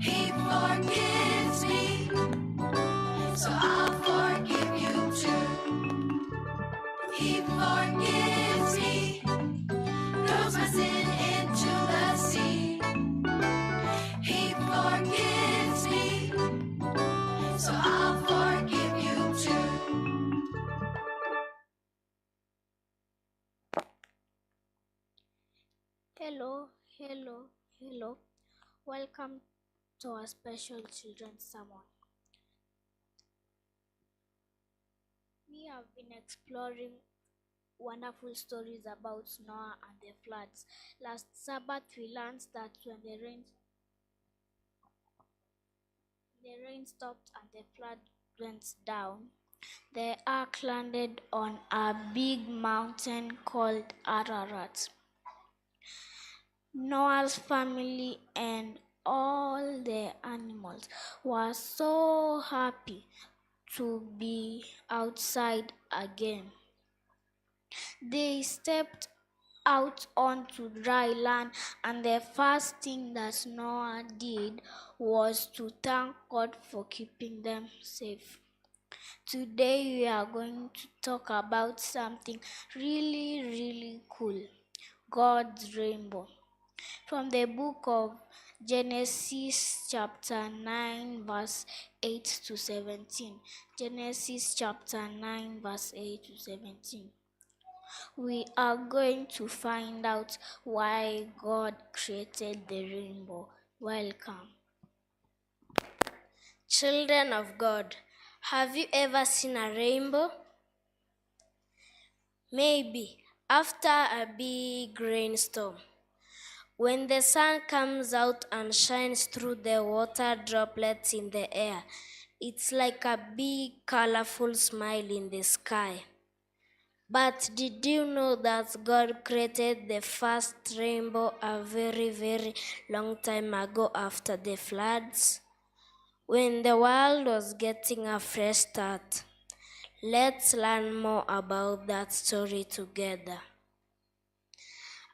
He forgives me, so I'll forgive you too. He forgives me, throws my sin into the sea. He forgives me, so I'll forgive you too. Hello, hello, hello. Welcome to our special children's sermon. We have been exploring wonderful stories about Noah and the floods. Last Sabbath, we learned that when the rain stopped and the flood went down, the ark landed on a big mountain called Ararat. Noah's family and all the animals were so happy to be outside again. They stepped out onto dry land, and the first thing that Noah did was to thank God for keeping them safe. Today we are going to talk about something really, really cool: God's rainbow. From the book of Genesis chapter 9 verse 8 to 17. Genesis chapter 9 verse 8 to 17. We are going to find out why God created the rainbow. Welcome. Children of God, have you ever seen a rainbow? Maybe after a big rainstorm. When the sun comes out and shines through the water droplets in the air, it's like a big colorful smile in the sky. But did you know that God created the first rainbow a very, very long time ago after the floods? When the world was getting a fresh start. Let's learn more about that story together.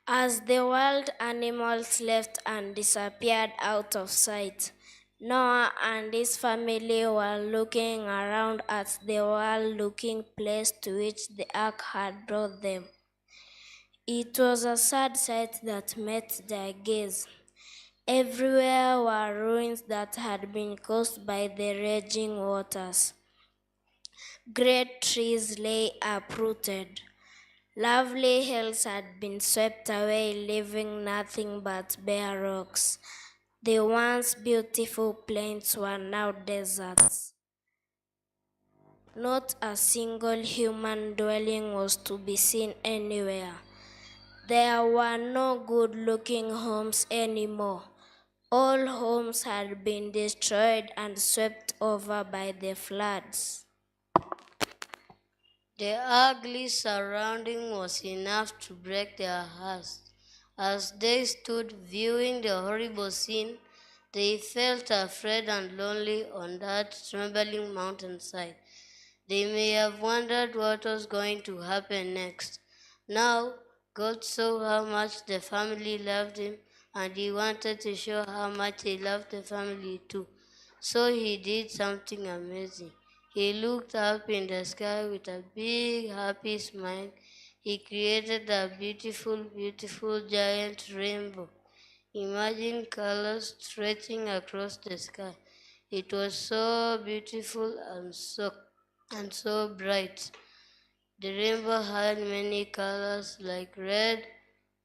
As the wild animals left and disappeared out of sight, Noah and his family were looking around at the wild-looking place to which the ark had brought them. It was a sad sight that met their gaze. Everywhere were ruins that had been caused by the raging waters. Great trees lay uprooted. Lovely hills had been swept away, leaving nothing but bare rocks. The once beautiful plains were now deserts. Not a single human dwelling was to be seen anywhere. There were no good-looking homes anymore. All homes had been destroyed and swept over by the floods. The ugly surrounding was enough to break their hearts. As they stood viewing the horrible scene, they felt afraid and lonely on that trembling mountainside. They may have wondered what was going to happen next. Now, God saw how much the family loved him, and he wanted to show how much he loved the family too. So he did something amazing. He looked up in the sky with a big happy smile. He created a beautiful, beautiful giant rainbow. Imagine colors stretching across the sky. It was so beautiful and so bright. The rainbow had many colors like red,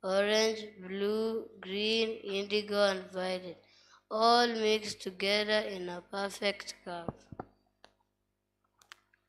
orange, blue, green, indigo, and violet, all mixed together in a perfect curve.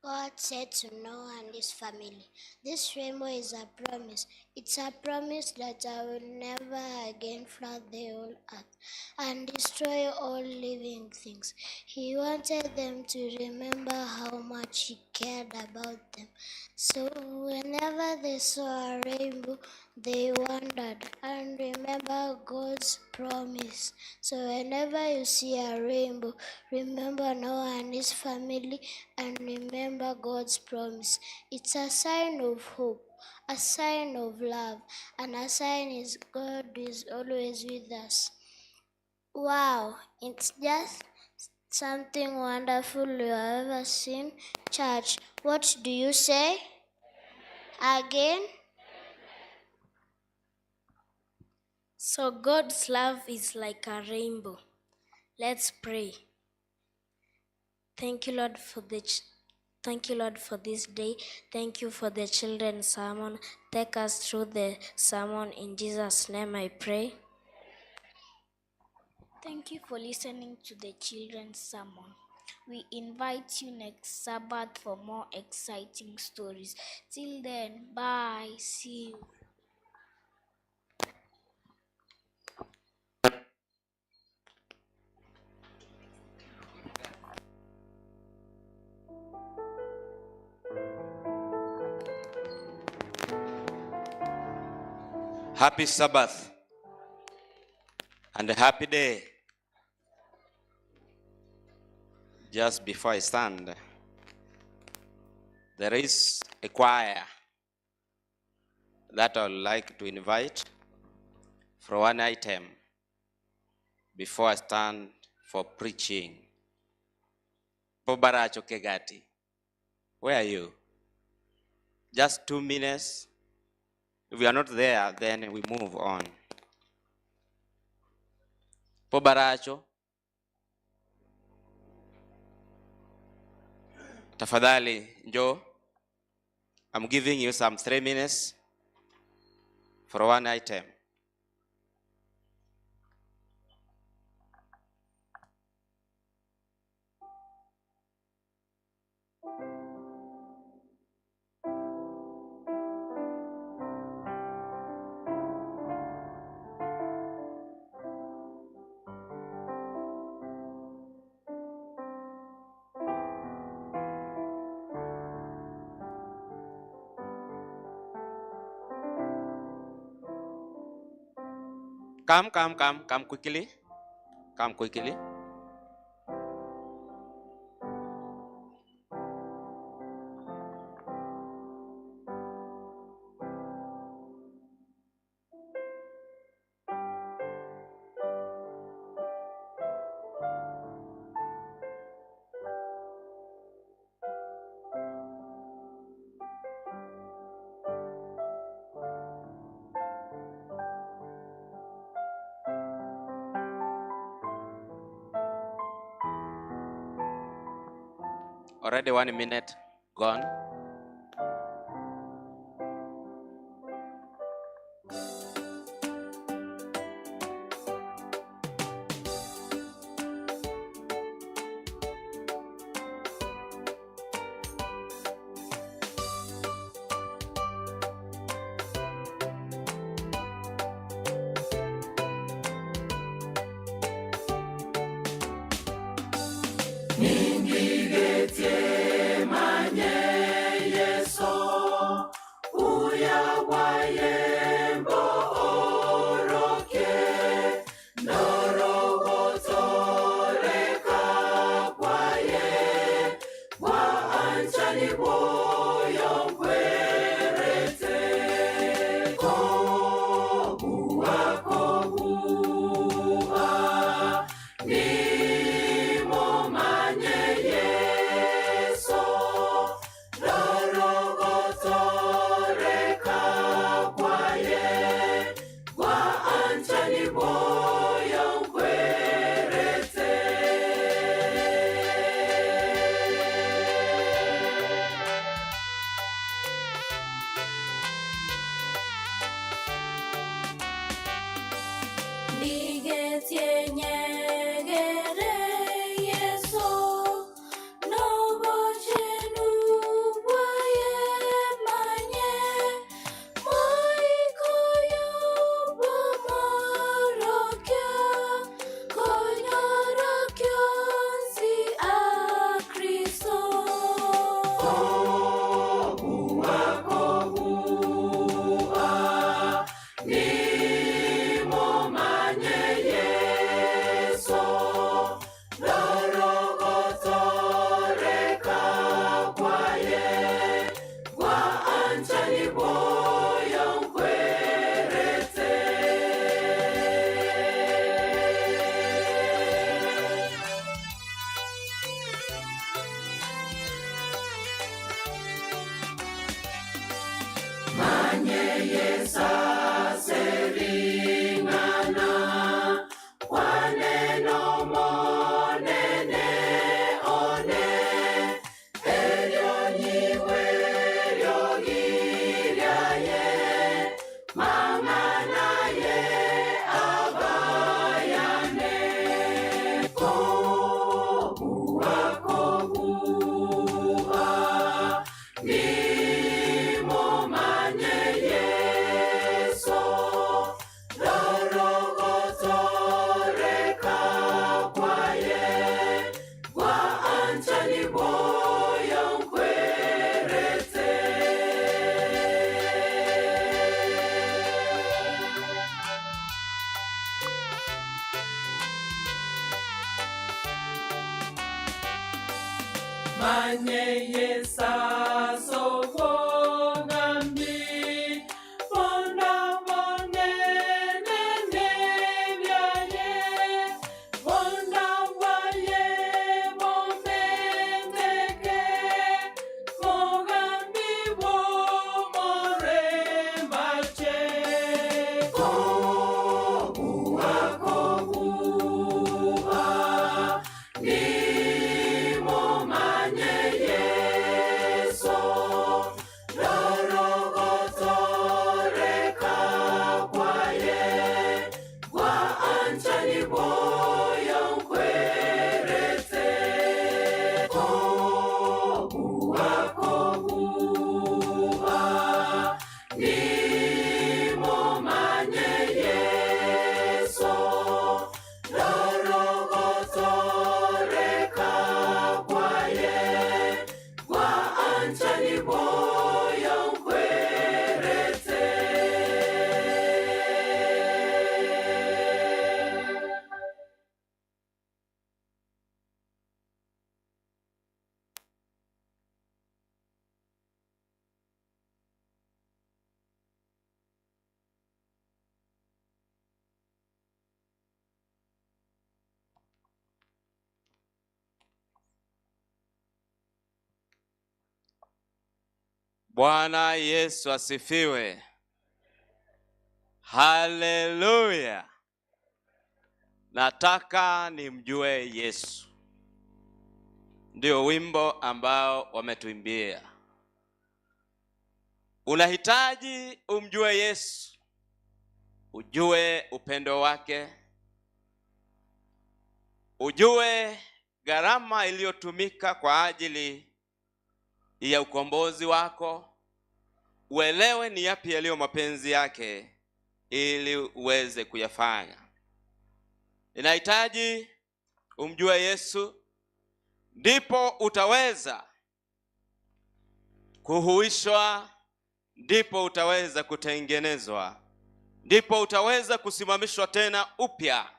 God said to Noah and his family, "This rainbow is a promise. It's a promise that I will never again flood the whole earth and destroy all living things." He wanted them to remember how much he cared about them. So whenever they saw a rainbow, they wondered and remember God's promise. So whenever you see a rainbow, remember Noah and his family and remember God's promise. It's a sign of hope, a sign of love, and a sign is God is always with us. Wow, it's just something wonderful you have ever seen. Church, what do you say? Again? So God's love is like a rainbow. Let's pray. Thank you, Lord, for the thank you, Lord, for this day. Thank you for the children's sermon. Take us through the sermon. In Jesus' name I pray. Thank you for listening to the children's sermon. We invite you next Sabbath for more exciting stories. Till then, bye. See you. Happy Sabbath and a happy day. Just before I stand, there is a choir that I would like to invite for one item before I stand for preaching. Bobaracho Kegati, where are you? Just 2 minutes. If we are not there, then we move on. Pobaracho, tafadhali njoo. I'm giving you some 3 minutes for one item. Come, come, come, come quickly. Come quickly. Already 1 minute gone. Mingi Getsemane. Bwana Yesu asifiwe. Haleluya. Nataka nimjue Yesu. Ndio wimbo ambao wametuimbia. Unahitaji umjue Yesu, ujue upendo wake, ujue gharama iliyotumika kwa ajili ya ukombozi wako, uelewe ni yapi yaliyo mapenzi yake ili uweze kuyafanya. Inahitaji umjue Yesu, ndipo utaweza kuhuishwa, ndipo utaweza kutengenezwa, ndipo utaweza kusimamishwa tena upya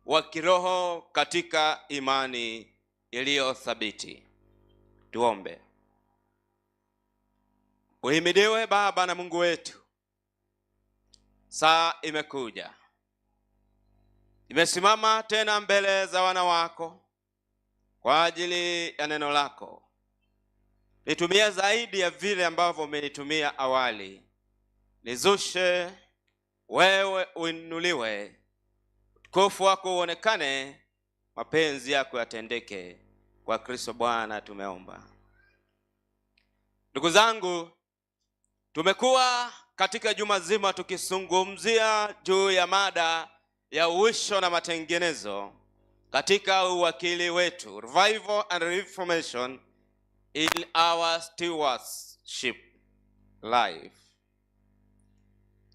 wa kiroho katika imani iliyo thabiti. Tuombe. Uhimidiwe Baba na Mungu wetu. Saa imekuja, imesimama tena mbele za wana wako kwa ajili ya neno lako. Nitumie zaidi ya vile ambavyo umenitumia awali. Nizushe, wewe uinuliwe, utukufu wako uonekane, mapenzi yako yatendeke. Kwa Kristo Bwana tumeomba. Ndugu zangu, tumekuwa katika juma zima tukizungumzia juu ya mada ya uisho na matengenezo katika uwakili wetu, revival and reformation in our stewardship life.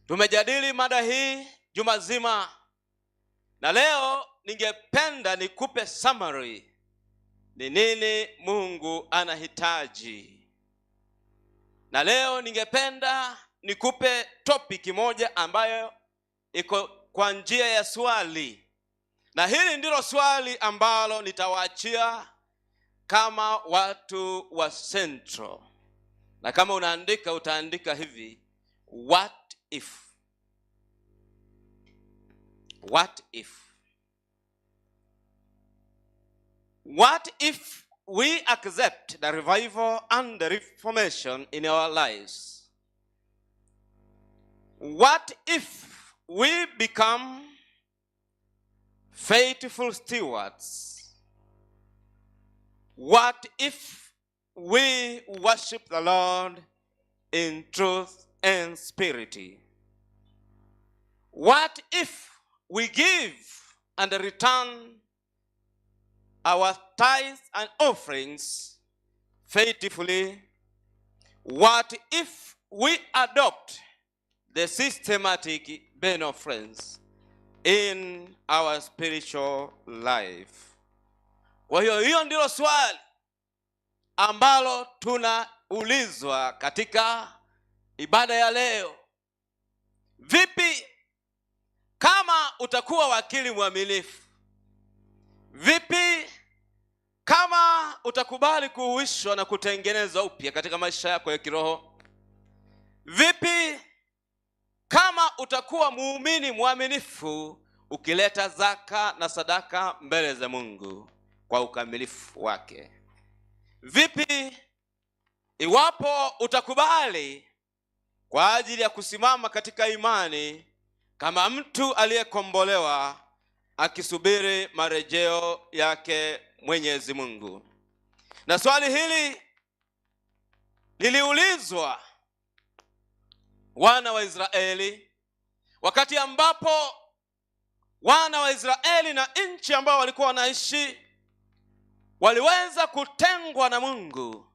Tumejadili mada hii juma zima, na leo ningependa nikupe summary ni nini Mungu anahitaji. Na leo ningependa nikupe topic moja ambayo iko kwa njia ya swali. Na hili ndilo swali ambalo nitawaachia kama watu wa Central. Na kama unaandika utaandika hivi: what if? What if? What if we accept the revival and the reformation in our lives? What if we become faithful stewards? What if we worship the Lord in truth and spirit? What if we give and return our tithes and offerings faithfully? What if we adopt the systematic benevolence in our spiritual life? Kwa hiyo hiyo ndilo swali ambalo tunaulizwa katika ibada ya leo. Vipi kama utakuwa wakili mwaminifu? Vipi kama utakubali kuhuishwa na kutengenezwa upya katika maisha yako ya kiroho? Vipi kama utakuwa muumini mwaminifu ukileta zaka na sadaka mbele za Mungu kwa ukamilifu wake? Vipi iwapo utakubali kwa ajili ya kusimama katika imani kama mtu aliyekombolewa akisubiri marejeo yake Mwenyezi Mungu? Na swali hili liliulizwa wana wa Israeli wakati ambapo wana wa Israeli na nchi ambao walikuwa wanaishi waliweza kutengwa na Mungu,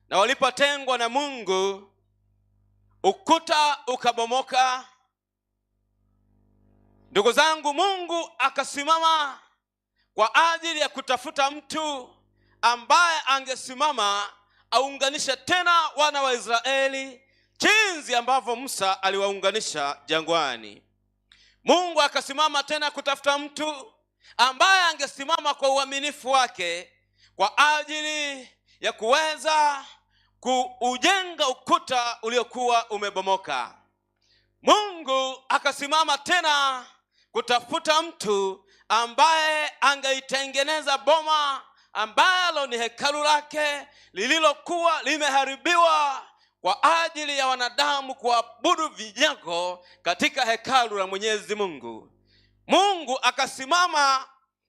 na walipotengwa na Mungu ukuta ukabomoka. Ndugu zangu, Mungu akasimama kwa ajili ya kutafuta mtu ambaye angesimama aunganishe tena wana wa Israeli jinsi ambavyo Musa aliwaunganisha jangwani. Mungu akasimama tena kutafuta mtu ambaye angesimama kwa uaminifu wake kwa ajili ya kuweza kuujenga ukuta uliokuwa umebomoka. Mungu akasimama tena kutafuta mtu ambaye angeitengeneza boma ambalo ni hekalu lake lililokuwa limeharibiwa kwa ajili ya wanadamu kuabudu vinyago katika hekalu la Mwenyezi Mungu. Mungu akasimama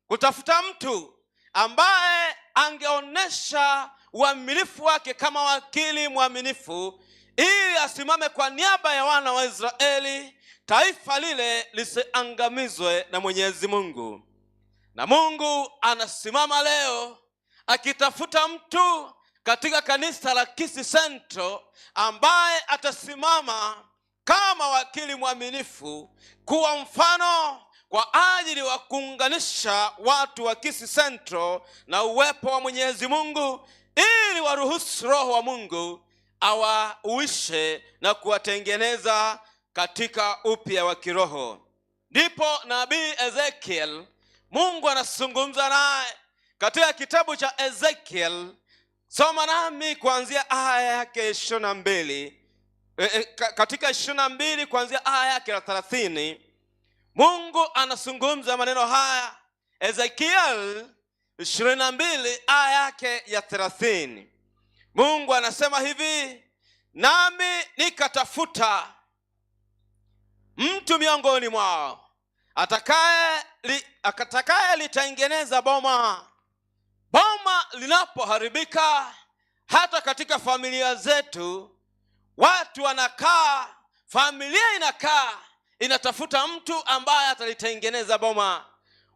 kutafuta mtu ambaye angeonesha uaminifu wake kama wakili mwaminifu, ili asimame kwa niaba ya wana wa Israeli, taifa lile lisiangamizwe na Mwenyezi Mungu. Na Mungu anasimama leo akitafuta mtu katika kanisa la Kisii Central ambaye atasimama kama wakili mwaminifu kuwa mfano kwa ajili wa kuunganisha watu wa Kisii Central na uwepo wa Mwenyezi Mungu, ili waruhusu Roho wa Mungu awauishe na kuwatengeneza katika upya wa kiroho. Ndipo nabii Ezekiel, Mungu anazungumza naye katika kitabu cha Ezekiel. Soma nami kuanzia aya yake 22. Katika 22 kuanzia aya yake ya 30, Mungu anazungumza maneno haya. Ezekiel 22 aya yake ya 30. Mungu anasema hivi: nami nikatafuta mtu miongoni mwao atakaye litengeneza boma. Boma linapoharibika, hata katika familia zetu watu wanakaa, familia inakaa inatafuta mtu ambaye atalitengeneza boma.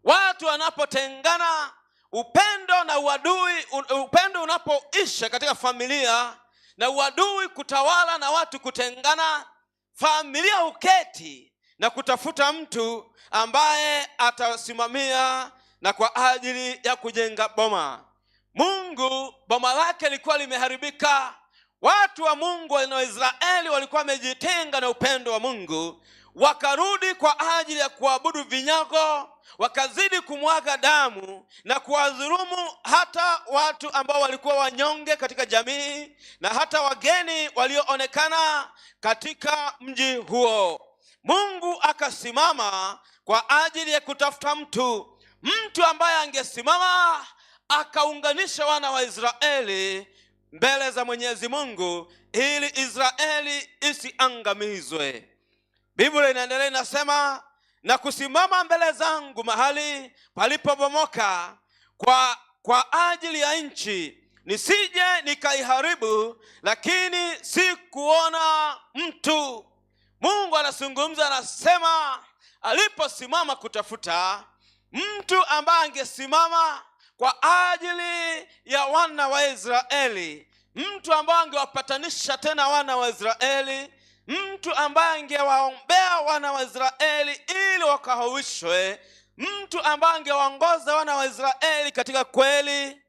Watu wanapotengana, upendo na uadui, upendo unapoisha katika familia na uadui kutawala na watu kutengana, familia huketi na kutafuta mtu ambaye atasimamia na kwa ajili ya kujenga boma. Mungu boma lake lilikuwa limeharibika. Watu wa Mungu wa Israeli walikuwa wamejitenga na upendo wa Mungu, wakarudi kwa ajili ya kuabudu vinyago, wakazidi kumwaga damu na kuwadhulumu hata watu ambao walikuwa wanyonge katika jamii na hata wageni walioonekana katika mji huo. Mungu akasimama kwa ajili ya kutafuta mtu ambaye angesimama akaunganisha wana wa Israeli mbele za Mwenyezi Mungu ili Israeli isiangamizwe. Biblia inaendelea inasema, na kusimama mbele zangu mahali palipobomoka kwa ajili ya nchi, nisije nikaiharibu, lakini sikuona mtu. Mungu anazungumza, anasema aliposimama kutafuta mtu ambaye angesimama kwa ajili ya wana wa Israeli, mtu ambaye angewapatanisha tena wana wa Israeli, mtu ambaye angewaombea wana wa Israeli ili wakahawishwe, mtu ambaye angewaongoza wana wa Israeli katika kweli.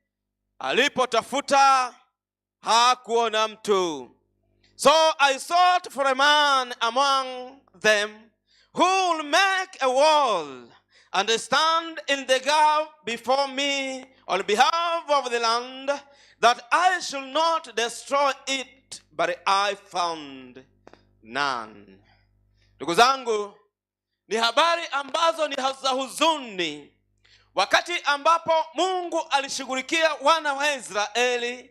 Alipotafuta hakuona mtu. So I sought for a man among them who will make a wall and stand in the gap before me on behalf of the land, that I should not destroy it, but I found none. Ndugu zangu, ni habari ambazo ni za huzuni. Wakati ambapo Mungu alishughulikia wana wa Israeli,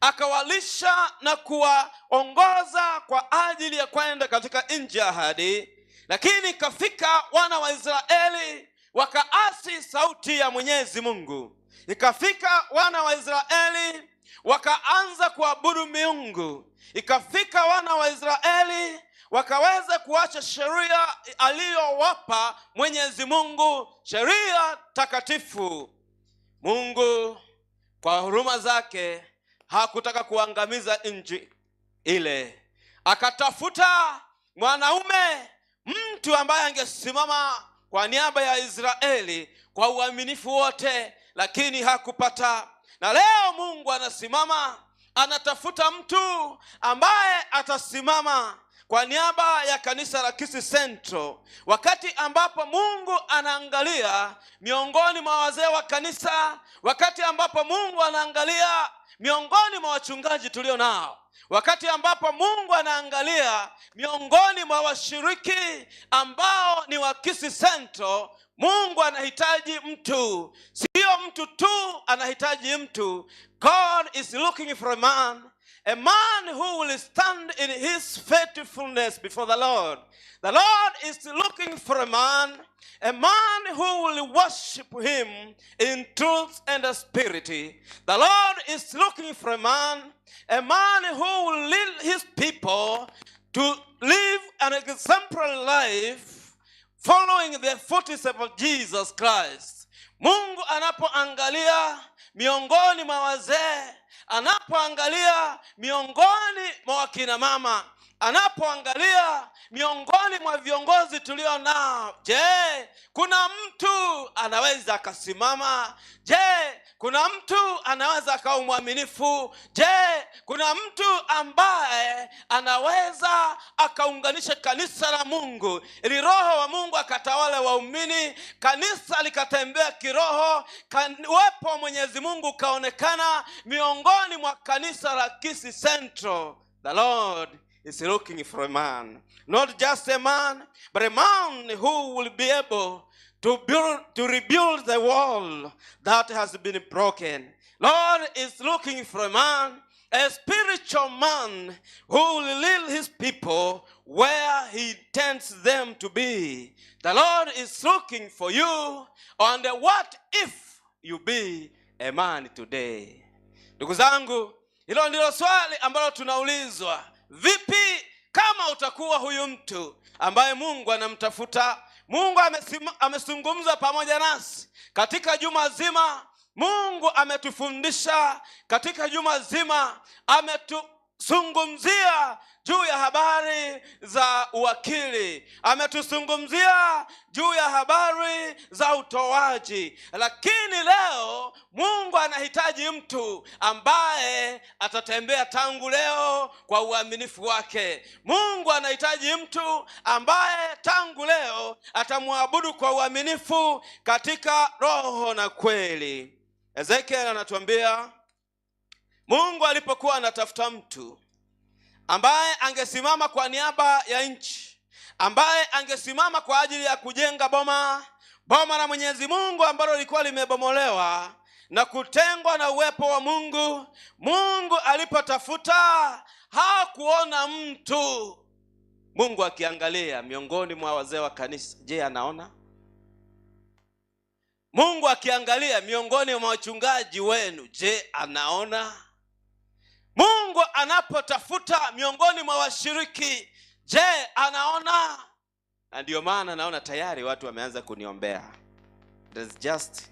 akawalisha na kuwaongoza kwa ajili ya kwenda katika nchi ya ahadi, lakini ikafika wana wa Israeli wakaasi sauti ya Mwenyezi Mungu. Ikafika wana wa Israeli wakaanza kuabudu miungu. Ikafika wana wa Israeli wakaweza kuacha sheria aliyowapa Mwenyezi Mungu, sheria takatifu. Mungu kwa huruma zake hakutaka kuangamiza nchi ile, akatafuta mwanaume, mtu ambaye angesimama kwa niaba ya Israeli kwa uaminifu wote, lakini hakupata. Na leo Mungu anasimama, anatafuta mtu ambaye atasimama kwa niaba ya kanisa la Kisii Central, wakati ambapo Mungu anaangalia miongoni mwa wazee wa kanisa, wakati ambapo Mungu anaangalia miongoni mwa wachungaji tulio nao, wakati ambapo Mungu anaangalia miongoni mwa washiriki ambao ni wa Kisii Central. Mungu anahitaji mtu, sio mtu tu, anahitaji mtu. God is looking for a man, a man who will stand in his faithfulness before the Lord. The Lord is looking for a man who will worship him in truth and spirit. The Lord is looking for a man who will lead his people to live an exemplary life following the footsteps of Jesus Christ. Mungu anapoangalia miongoni mwa wazee, anapoangalia miongoni mwa wakina mama, anapoangalia miongoni mwa viongozi tulio nao, je, kuna mtu anaweza akasimama? Je, kuna mtu anaweza akawa mwaminifu? Je, kuna mtu ambaye anaweza akaunganisha kanisa la Mungu ili Roho wa Mungu akatawale waumini, kanisa likatembea kiroho, uwepo wa Mwenyezi Mungu ukaonekana miongoni mwa kanisa la Kisii Central? The Lord is looking for a man, not just a man, but a man who will be able to rebuild the wall that has been broken. Lord is looking for a man, a spiritual man who will lead his people where he intends them to be. The Lord is looking for you, and what if you be a man today? Ndugu zangu, hilo ndilo swali ambalo tunaulizwa. Vipi kama utakuwa huyu mtu ambaye Mungu anamtafuta? Mungu amezungumza pamoja nasi katika juma zima. Mungu ametufundisha katika juma zima, ametuzungumzia juu ya habari za uwakili, ametuzungumzia juu ya habari za utoaji, lakini leo Mungu anahitaji mtu ambaye atatembea tangu leo kwa uaminifu wake. Mungu anahitaji mtu ambaye tangu leo atamwabudu kwa uaminifu katika roho na kweli. Ezekiel anatuambia Mungu alipokuwa anatafuta mtu ambaye angesimama kwa niaba ya nchi, ambaye angesimama kwa ajili ya kujenga boma la Mwenyezi Mungu ambalo lilikuwa limebomolewa na kutengwa na uwepo wa Mungu. Mungu alipotafuta hakuona mtu. Mungu akiangalia miongoni mwa wazee wa kanisa, je, anaona? Mungu akiangalia miongoni mwa wachungaji wenu, je, anaona? Mungu anapotafuta miongoni mwa washiriki, je, anaona? Na ndio maana naona tayari watu wameanza kuniombea. There's just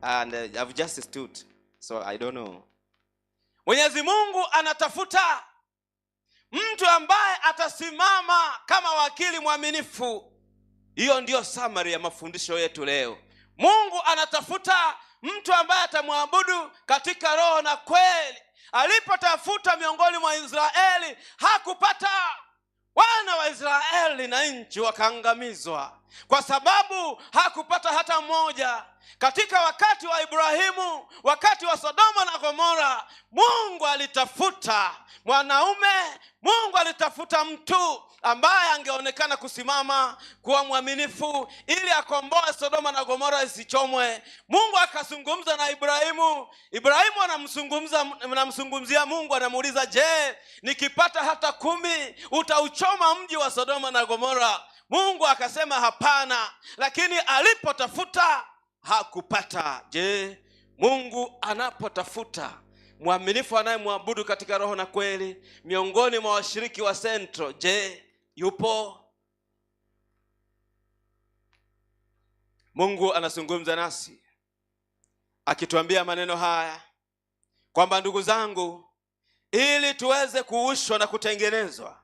and I've just stood, so I don't know. Mwenyezi Mungu anatafuta mtu ambaye atasimama kama wakili mwaminifu. Hiyo ndiyo summary ya mafundisho yetu leo. Mungu anatafuta mtu ambaye atamwabudu katika roho na kweli. Alipotafuta miongoni mwa Israeli hakupata. Wana wa Israeli na nchi wakaangamizwa kwa sababu hakupata hata mmoja. Katika wakati wa Ibrahimu, wakati wa Sodoma na Gomora, Mungu alitafuta mwanaume, Mungu alitafuta mtu ambaye angeonekana kusimama kuwa mwaminifu ili akomboe Sodoma na Gomora isichomwe. Mungu akazungumza na Ibrahimu. Ibrahimu anamzungumzia Mungu, anamuuliza, je, nikipata hata 10 utauchoma mji wa Sodoma na Gomora? Mungu akasema hapana, lakini alipotafuta hakupata. Je, Mungu anapotafuta mwaminifu anayemwabudu katika roho na kweli miongoni mwa washiriki wa Central, je, yupo? Mungu anazungumza nasi akituambia maneno haya kwamba ndugu zangu, ili tuweze kuushwa na kutengenezwa,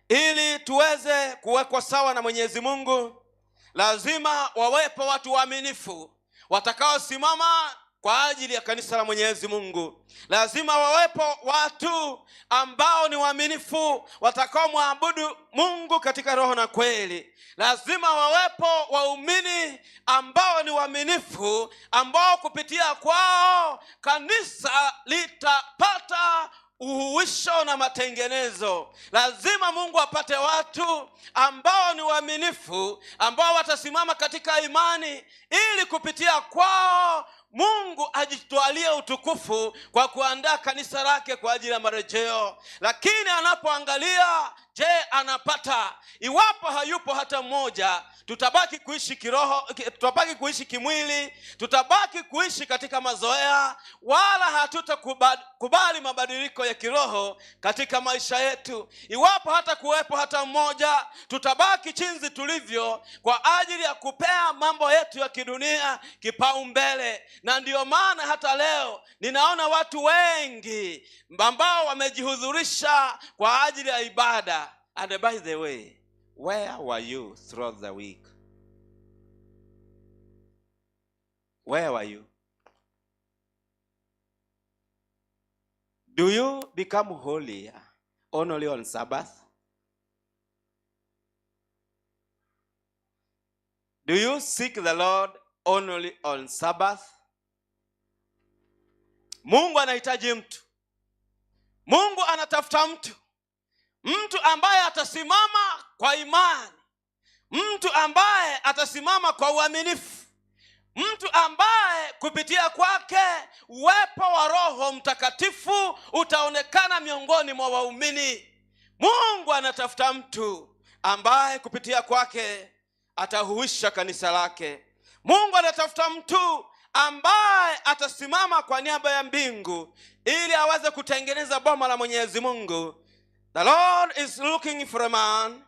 ili tuweze kuwekwa sawa na Mwenyezi Mungu, lazima wawepo watu waaminifu watakaosimama kwa ajili ya kanisa la Mwenyezi Mungu. Lazima wawepo watu ambao ni waaminifu watakaomwabudu Mungu katika roho na kweli. Lazima wawepo waumini ambao ni waaminifu, ambao kupitia kwao kanisa litapata uhuisho na matengenezo. Lazima Mungu apate watu ambao ni waaminifu, ambao watasimama katika imani, ili kupitia kwao Mungu ajitwalie utukufu kwa kuandaa kanisa lake kwa ajili ya marejeo. Lakini anapoangalia, je, anapata? Iwapo hayupo hata mmoja, tutabaki kuishi kiroho, tutabaki kuishi kimwili, tutabaki kuishi katika mazoea, wala hatutakubali mabadiliko ya kiroho katika maisha yetu. Iwapo hata kuwepo hata mmoja, tutabaki jinsi tulivyo kwa ajili ya kupea mambo yetu ya kidunia kipaumbele. Na ndiyo maana hata leo ninaona watu wengi ambao wamejihudhurisha kwa ajili ya ibada. And by the way, where were you throughout the week? Where were you? Do you become holy only on Sabbath? Do you seek the Lord only on Sabbath? Mungu anahitaji mtu. Mungu anatafuta mtu. Mtu ambaye atasimama kwa imani. Mtu ambaye atasimama kwa uaminifu. Mtu ambaye kupitia kwake uwepo wa Roho Mtakatifu utaonekana miongoni mwa waumini. Mungu anatafuta mtu ambaye kupitia kwake atahuisha kanisa lake. Mungu anatafuta mtu ambaye atasimama kwa niaba ya mbingu ili aweze kutengeneza boma la Mwenyezi Mungu. The Lord is looking for a man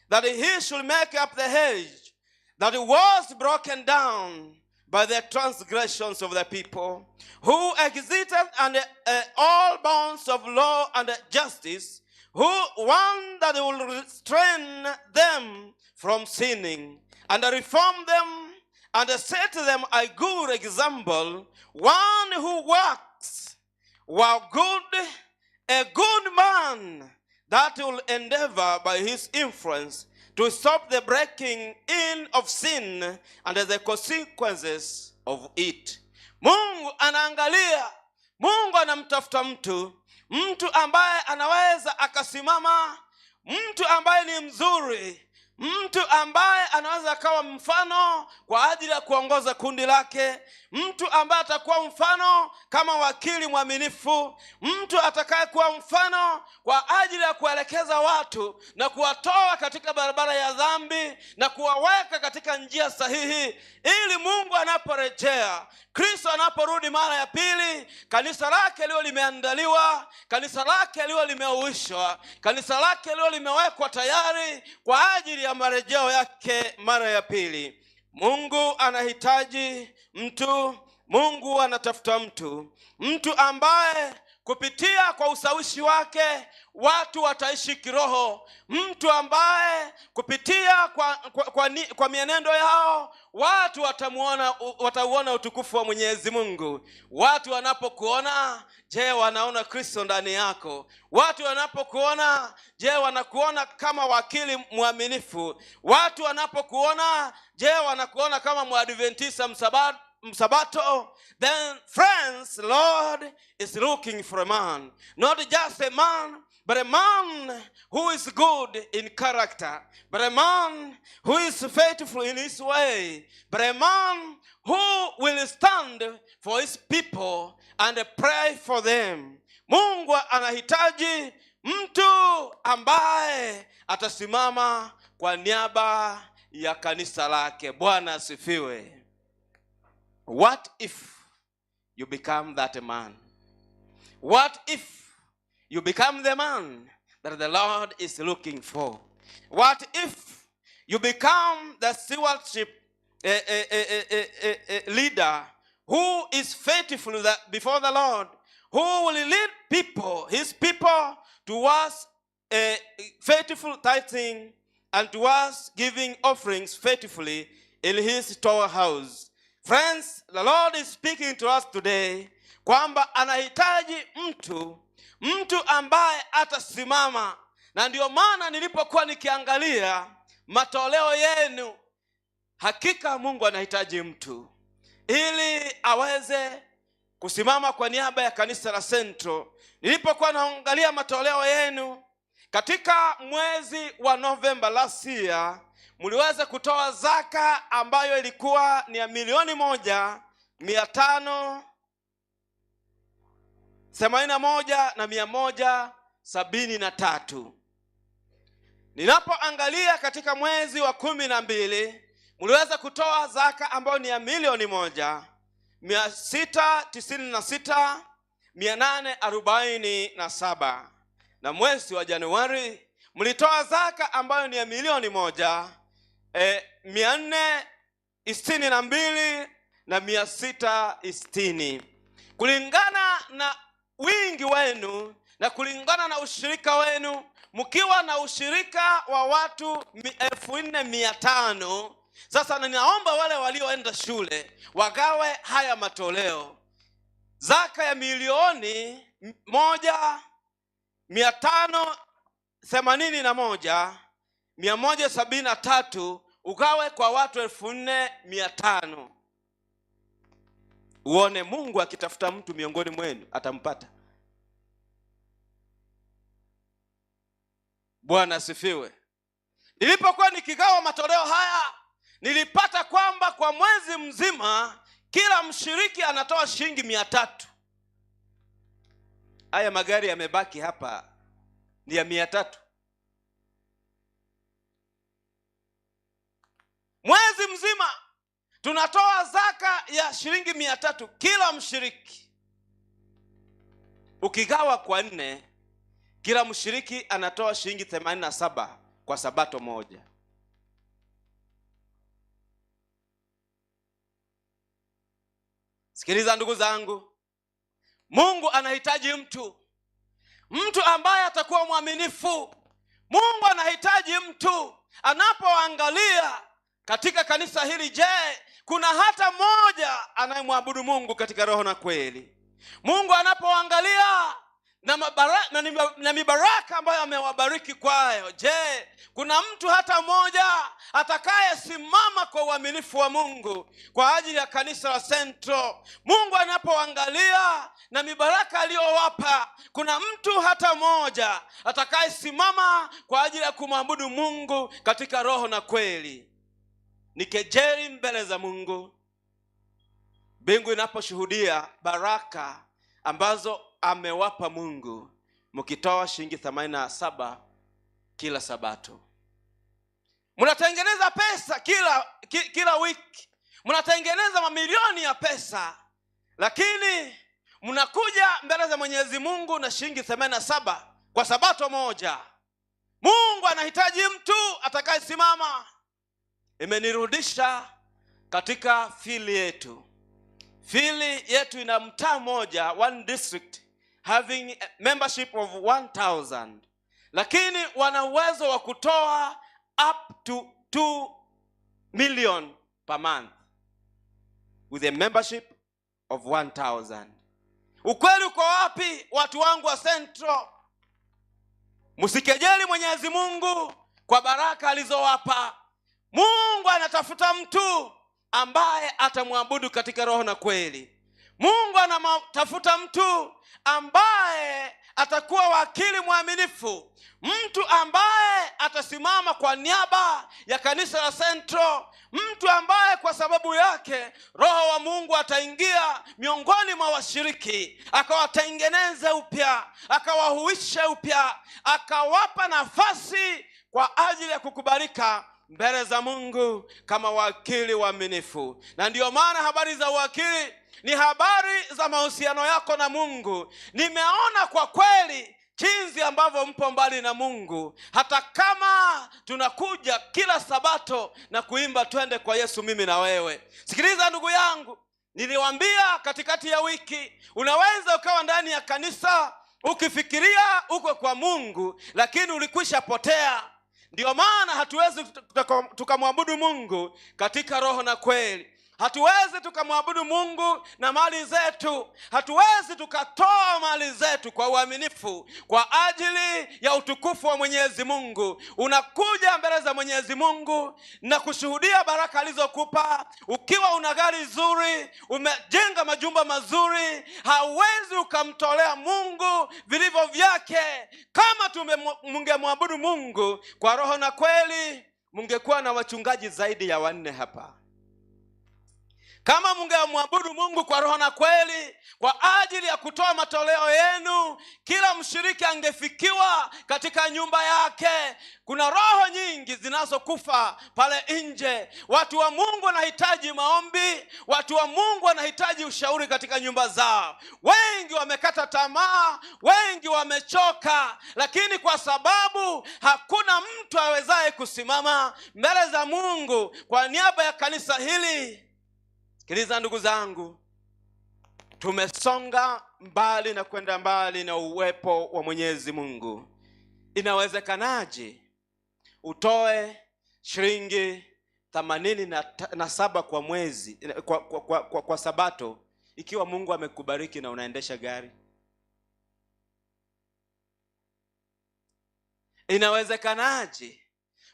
that he should make up the hedge that was broken down by the transgressions of the people, who exited and all bounds of law and justice, who one that will restrain them from sinning and reform them and set them a good example, one who works while good, a good man that will endeavor by his influence to stop the breaking in of sin and the consequences of it. Mungu anaangalia, Mungu anamtafuta mtu, mtu ambaye anaweza akasimama, mtu ambaye ni mzuri, Mtu ambaye anaweza akawa mfano kwa ajili ya kuongoza kundi lake, mtu ambaye atakuwa mfano kama wakili mwaminifu, mtu atakayekuwa mfano kwa ajili ya kuelekeza watu na kuwatoa katika barabara ya dhambi na kuwaweka katika njia sahihi, ili Mungu anaporejea, Kristo anaporudi mara ya pili, kanisa lake liwe limeandaliwa, kanisa lake liwe limeuishwa, kanisa lake liwe limewekwa tayari kwa ajili ya marejeo yake mara ya pili. Mungu anahitaji mtu, Mungu anatafuta mtu, mtu ambaye kupitia kwa ushawishi wake watu wataishi kiroho, mtu ambaye kupitia kwa mienendo yao watu watauona utukufu wa Mwenyezi Mungu. Watu wanapokuona, je, wanaona Kristo ndani yako? Watu wanapokuona, je, wanakuona kama wakili mwaminifu? Watu wanapokuona, je, wanakuona kama Mwadventista msabato? Then friends, Lord is looking for a man, not just a man, but a man who is good in character, but a man who is faithful in his way, but a man who will stand for his people and pray for them. Mungu anahitaji mtu ambaye atasimama kwa niaba ya kanisa lake. Bwana asifiwe. What if you become that man? What if you become the man that the Lord is looking for? What if you become the stewardship leader who is faithful before the Lord, who will lead people, his people, towards a faithful tithing and towards giving offerings faithfully in his storehouse? Friends, the Lord is speaking to us today kwamba anahitaji mtu, mtu ambaye atasimama. Na ndio maana nilipokuwa nikiangalia matoleo yenu, hakika Mungu anahitaji mtu ili aweze kusimama kwa niaba ya kanisa la Central. Nilipokuwa naangalia matoleo yenu katika mwezi wa November last year, mliweza kutoa zaka ambayo ilikuwa ni ya 1,581,173. Ninapoangalia katika mwezi wa 12, mliweza kutoa zaka ambayo ni ya 1,696,847. Na mwezi wa Januari mlitoa zaka ambayo ni ya milioni 1, 462,660. Kulingana na wingi wenu na kulingana na ushirika wenu, mkiwa na ushirika wa watu 4,500. Sasa ninaomba wale walioenda shule wagawe haya matoleo. Zaka ya 1,581,173 ugawe kwa watu 4,500. Uone Mungu akitafuta mtu miongoni mwenu atampata. Bwana asifiwe. Nilipokuwa nikigawa matoleo haya, nilipata kwamba kwa mwezi mzima kila mshiriki anatoa shilingi 300. Haya magari yamebaki hapa ni ya 300. Mwezi mzima tunatoa zaka ya shilingi 300 kila mshiriki. Ukigawa kwa 4, kila mshiriki anatoa shilingi 87 kwa sabato moja. Sikiliza ndugu zangu, Mungu anahitaji mtu, mtu ambaye atakuwa mwaminifu. Mungu anahitaji mtu anapoangalia katika kanisa hili, je, kuna hata mmoja anayemwabudu Mungu katika roho na kweli? Mungu anapoangalia na mibaraka ambayo amewabariki kwayo. Je, kuna mtu hata mmoja atakayesimama kwa uaminifu wa Mungu kwa ajili ya kanisa la Central? Mungu anapoangalia na mibaraka aliyowapa, kuna mtu hata mmoja atakayesimama kwa ajili ya kumwabudu Mungu katika roho na kweli? Ni kejeli mbele za Mungu mbingu inaposhuhudia baraka ambazo amewapa Mungu, mkitoa shilingi 87 kila Sabato. Mnatengeneza pesa kila wiki, mnatengeneza mamilioni ya pesa, lakini mnakuja mbele za Mwenyezi Mungu na shilingi 87 kwa Sabato moja. Mungu anahitaji mtu atakayesimama. Imenirudisha katika field yetu. Field yetu ina mtaa mmoja, one district having a membership of 1000, lakini wana uwezo wa kutoa up to 2 million per month with a membership of 1000. Ukweli uko wapi, watu wangu wa Central? Msikejeli Mwenyezi Mungu kwa baraka alizowapa. Mungu anatafuta mtu ambaye atamwabudu katika roho na kweli. Mungu anatafuta mtu ambaye atakuwa wakili mwaminifu, mtu ambaye atasimama kwa niaba ya kanisa la Central, mtu ambaye kwa sababu yake Roho wa Mungu ataingia miongoni mwa washiriki, akawatengeneze upya, akawahuishe upya, akawapa nafasi kwa ajili ya kukubalika mbele za Mungu kama wakili waaminifu. Na ndiyo maana habari za uwakili ni habari za mahusiano yako na Mungu. Nimeona kwa kweli jinsi ambavyo mpo mbali na Mungu, hata kama tunakuja kila Sabato na kuimba "Twende kwa Yesu mimi na wewe". Sikiliza ndugu yangu, niliwaambia katikati ya wiki, unaweza ukawa ndani ya kanisa ukifikiria uko kwa Mungu, lakini ulikwisha potea. Ndiyo maana hatuwezi tukamwabudu Mungu katika roho na kweli. Hatuwezi tukamwabudu Mungu na mali zetu. Hatuwezi tukatoa mali zetu kwa uaminifu kwa ajili ya utukufu wa Mwenyezi Mungu. Unakuja mbele za Mwenyezi Mungu na kushuhudia baraka alizokupa. Ukiwa una gari zuri, umejenga majumba mazuri, hauwezi ukamtolea Mungu vilivyo vyake. Kama mungemwabudu Mungu kwa roho na kweli, mungekuwa na wachungaji zaidi ya wanne hapa. Kama mungemwabudu Mungu kwa roho na kweli kwa ajili ya kutoa matoleo yenu, kila mshiriki angefikiwa katika nyumba yake. Kuna roho nyingi zinazokufa pale nje. Watu wa Mungu wanahitaji maombi, watu wa Mungu wanahitaji ushauri katika nyumba zao. Wengi wamekata tamaa, wengi wamechoka, lakini kwa sababu hakuna mtu awezaye kusimama mbele za Mungu kwa niaba ya kanisa hili. Sikiliza ndugu zangu, tumesonga mbali na kwenda mbali na uwepo wa Mwenyezi Mungu. Inawezekanaje utoe shilingi 87 kwa mwezi, kwa Sabato, ikiwa Mungu amekubariki na unaendesha gari? Inawezekanaje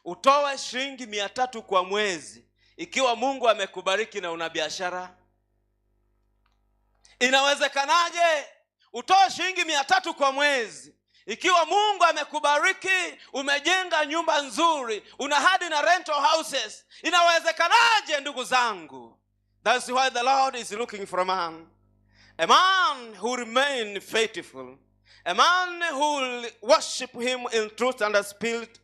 utoe shilingi 300 kwa mwezi ikiwa Mungu amekubariki na una biashara? Inawezekanaje utoe shilingi 300 kwa mwezi ikiwa Mungu amekubariki, umejenga nyumba nzuri, una hadi na rental houses? Inawezekanaje ndugu zangu? That's why the Lord is looking for a man. A man who remain faithful. A man who will worship him in truth and spirit,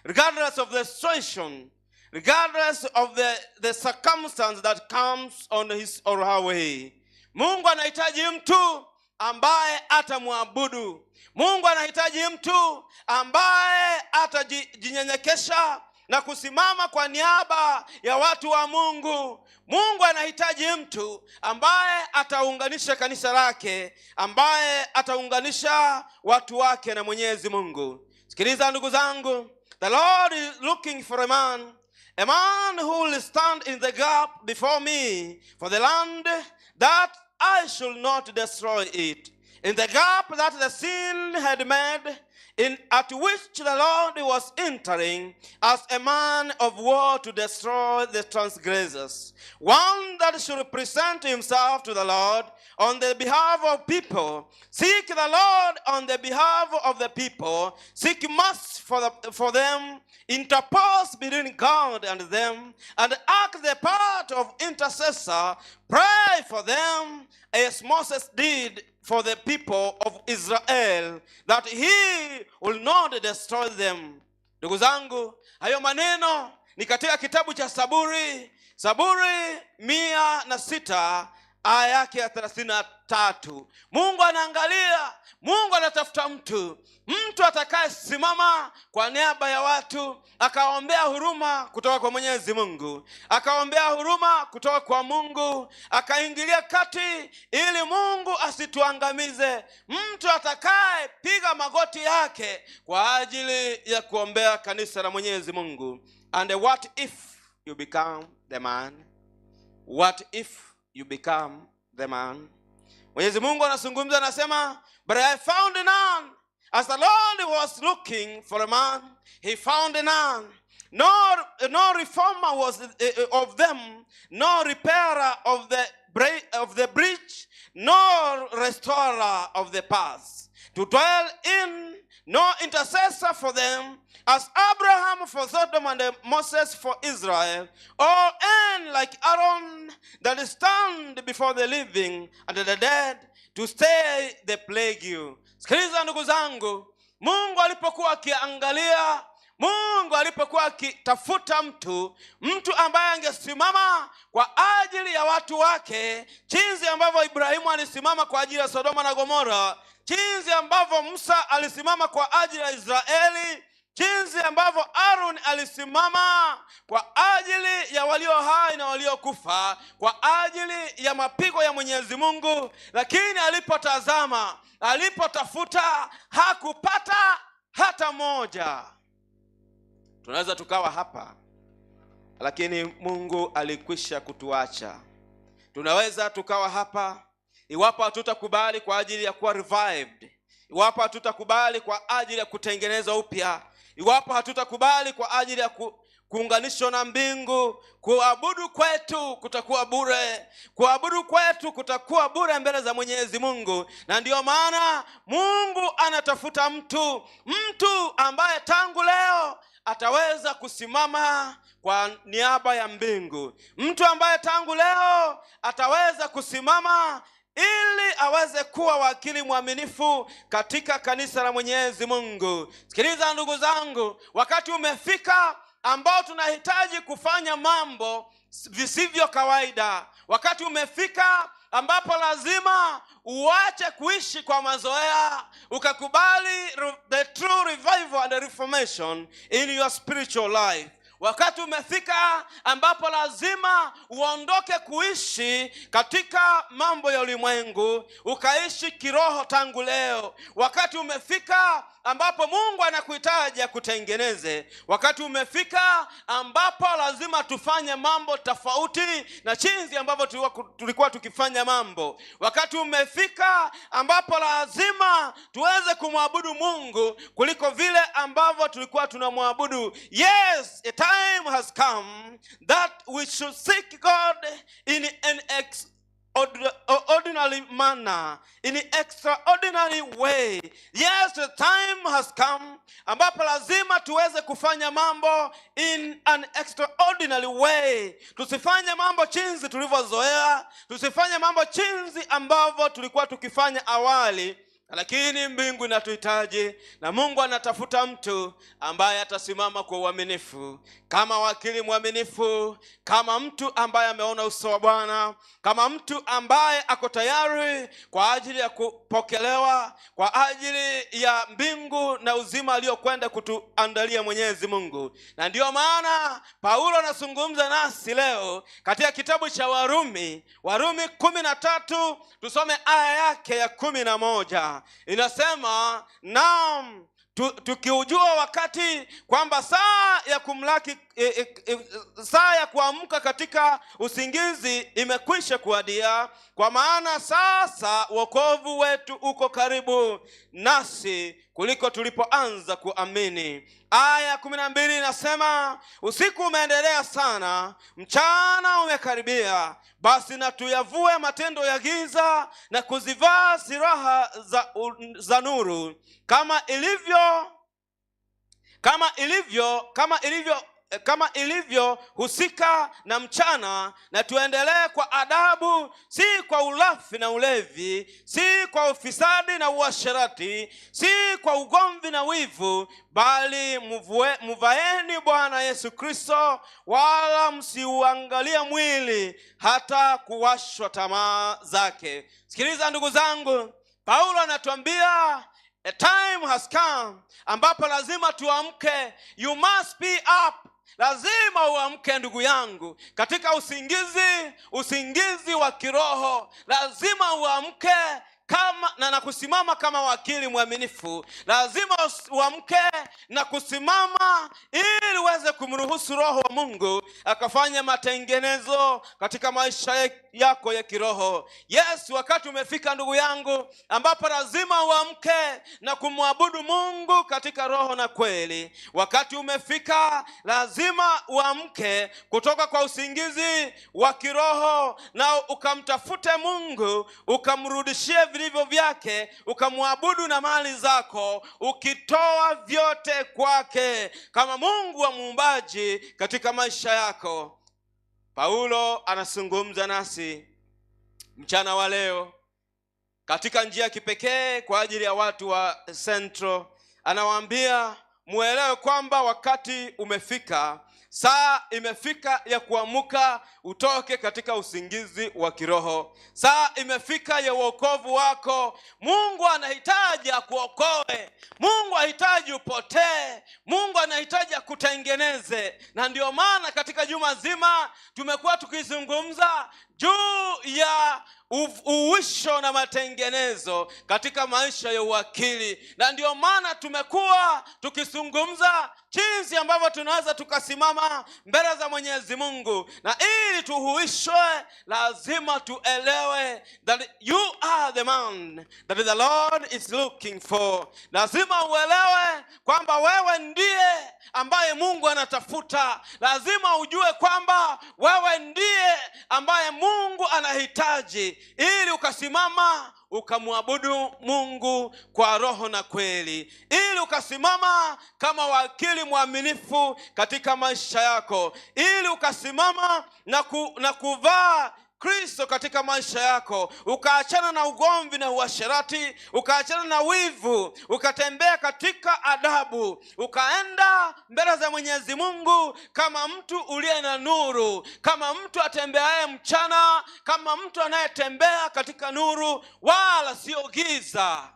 regardless of the situation, regardless of the circumstance that comes on his or her way. Mungu anahitaji mtu ambaye atamwabudu. Mungu anahitaji mtu ambaye atajinyenyekesha na kusimama kwa niaba ya watu wa Mungu. Mungu anahitaji mtu ambaye ataunganisha kanisa lake, ambaye ataunganisha watu wake na Mwenyezi Mungu. Sikiliza ndugu zangu, the Lord is looking for a man, a man who will stand in the gap before me for the land, that I should not destroy it. In the gap that the sin had made, in at which the Lord was entering as a man of war to destroy the transgressors. One that should present himself to the Lord on the behalf of people. Seek the Lord on the behalf of the people. Seek mercy for them. Interpose between God and them, and act the part of intercessor. Pray for them as Moses did for the people of Israel, that he will not destroy them. Ndugu zangu, hayo maneno ni katika kitabu cha Saburi, Saburi 106 aya yake ya 33. Mungu anaangalia, Mungu anatafuta mtu atakayesimama kwa niaba ya watu, akaombea huruma kutoka kwa Mwenyezi Mungu, akaombea huruma kutoka kwa Mungu, akaingilia kati ili Mungu asituangamize, mtu atakayepiga magoti yake kwa ajili ya kuombea kanisa la Mwenyezi Mungu. And what if you become the man? What if you become the man? Mwenyezi Mungu anazungumza, anasema, "But I found none. As the Lord was looking for a man, he found none. No reformer was of them, no repairer of the breach, no restorer of the paths to dwell in, no intercessor for them, as Abraham for Sodom and Moses for Israel, or any like Aaron that stand before the living and the dead to stay the plague." Sikiliza ndugu zangu, Mungu alipokuwa akiangalia, Mungu alipokuwa akitafuta mtu ambaye angesimama kwa ajili ya watu wake, jinsi ambavyo Ibrahimu alisimama kwa ajili ya Sodoma na Gomora, jinsi ambavyo Musa alisimama kwa ajili ya Israeli, jinsi ambavyo Aaron alisimama kwa ajili ya walio hai na waliokufa, kwa ajili ya mapigo ya Mwenyezi Mungu, lakini alipotazama, alipotafuta, hakupata hata moja. Tunaweza tukawa hapa, lakini Mungu alikwisha kutuacha. Tunaweza tukawa hapa, iwapo hatutakubali kwa ajili ya kuwa revived, iwapo hatutakubali kwa ajili ya kutengenezwa upya, iwapo hatutakubali kwa ajili ya kuunganishwa na mbingu, kuabudu kwetu kutakuwa bure, kuabudu kwetu kutakuwa bure mbele za Mwenyezi Mungu. Na ndiyo maana Mungu anatafuta mtu ambaye tangu leo ataweza kusimama kwa niaba ya mbingu, mtu ambaye tangu leo ataweza kusimama ili aweze kuwa wakili mwaminifu katika kanisa la Mwenyezi Mungu. Sikiliza ndugu zangu, wakati umefika ambao tunahitaji kufanya mambo visivyo kawaida. Wakati umefika ambapo lazima uache kuishi kwa mazoea, ukakubali the true revival and reformation in your spiritual life. Wakati umefika ambapo lazima uondoke kuishi katika mambo ya ulimwengu, ukaishi kiroho tangu leo. Wakati umefika ambapo Mungu anakuhitaji akutengeneze. Wakati umefika ambapo lazima tufanye mambo tofauti na jinsi ambavyo tulikuwa tukifanya mambo. Wakati umefika ambapo lazima tuweze kumwabudu Mungu kuliko vile ambavyo tulikuwa tunamwabudu. Yes, a time has come that we should seek God in an ordinary manner, in an extraordinary way. Yes, the time has come ambapo lazima tuweze kufanya mambo in an extraordinary way. Tusifanye mambo jinsi tulivyozoea, tusifanye mambo jinsi ambavyo tulikuwa tukifanya awali, lakini mbingu inatuhitaji na Mungu anatafuta mtu ambaye atasimama kwa uaminifu kama wakili mwaminifu, kama mtu ambaye ameona uso wa Bwana, kama mtu ambaye ako tayari kwa ajili ya kupokelewa kwa ajili ya mbingu na uzima aliyokwenda kutuandalia Mwenyezi Mungu. Na ndiyo maana Paulo anazungumza nasi leo katika kitabu cha Warumi, Warumi 13, tusome aya yake ya 11. Inasema, naam, Tukiujua wakati kwamba saa ya kumlaki saa ya kuamka katika usingizi imekwisha kuadia, kwa maana sasa wokovu wetu uko karibu nasi kuliko tulipoanza kuamini. Aya 12 inasema, usiku umeendelea sana, mchana umekaribia. Basi na tuyavue matendo ya giza na kuzivaa silaha za nuru, kama ilivyo husika na mchana, na tuendelee kwa adabu, si kwa ulafi na ulevi, si kwa ufisadi na uasherati, si kwa ugomvi na wivu, bali muvaeni Bwana Yesu Kristo, wala msiuangalie mwili hata kuwashwa tamaa zake. Sikiliza ndugu zangu, Paulo anatuambia a time has come ambapo lazima tuamke. You must be up. Lazima uamke ndugu yangu, katika usingizi, usingizi wa kiroho. Lazima uamke kama na kusimama kama wakili mwaminifu. Lazima uamke na kusimama ili uweze kumruhusu Roho wa Mungu akafanya matengenezo katika maisha yako ya kiroho. Yes, wakati umefika ndugu yangu ambapo lazima uamke na kumwabudu Mungu katika roho na kweli. Wakati umefika, lazima uamke kutoka kwa usingizi wa kiroho na ukamtafute Mungu, ukamrudishie vilivyo vyake, ukamwabudu na mali zako, ukitoa vyote kwake kama Mungu wa muumbaji katika maisha yako. Paulo anazungumza nasi mchana wa leo katika njia ya kipekee kwa ajili ya watu wa Central. Anawaambia muelewe kwamba wakati umefika, saa imefika ya kuamuka utoke katika usingizi wa kiroho. Saa imefika ya wokovu wako. Mungu anahitaji akuokoe. Mungu hahitaji upotee. Mungu anahitaji akutengeneze. Na ndio maana katika juma zima tumekuwa tukizungumza juu ya uwisho na matengenezo katika maisha ya uwakili. Na ndio maana tumekuwa tukizungumza jinsi ambavyo tunaweza tukasimama mbele za Mwenyezi Mungu. Na ili tuhuishwe, lazima tuelewe that you are the man that the Lord is looking for. Lazima uelewe kwamba wewe ndiye ambaye Mungu anatafuta. Lazima ujue kwamba wewe ndiye ambaye Mungu anahitaji, ili ukasimama ukamwabudu Mungu kwa roho na kweli, ili ukasimama kama wakili mwaminifu katika maisha yako, ili ukasimama na kuvaa Kristo katika maisha yako, ukaachana na ugomvi na uasherati, ukaachana na wivu, ukatembea katika adabu, ukaenda mbele za Mwenyezi Mungu kama mtu uliye na nuru, kama mtu atembeaye mchana, kama mtu anayetembea katika nuru wala sio giza.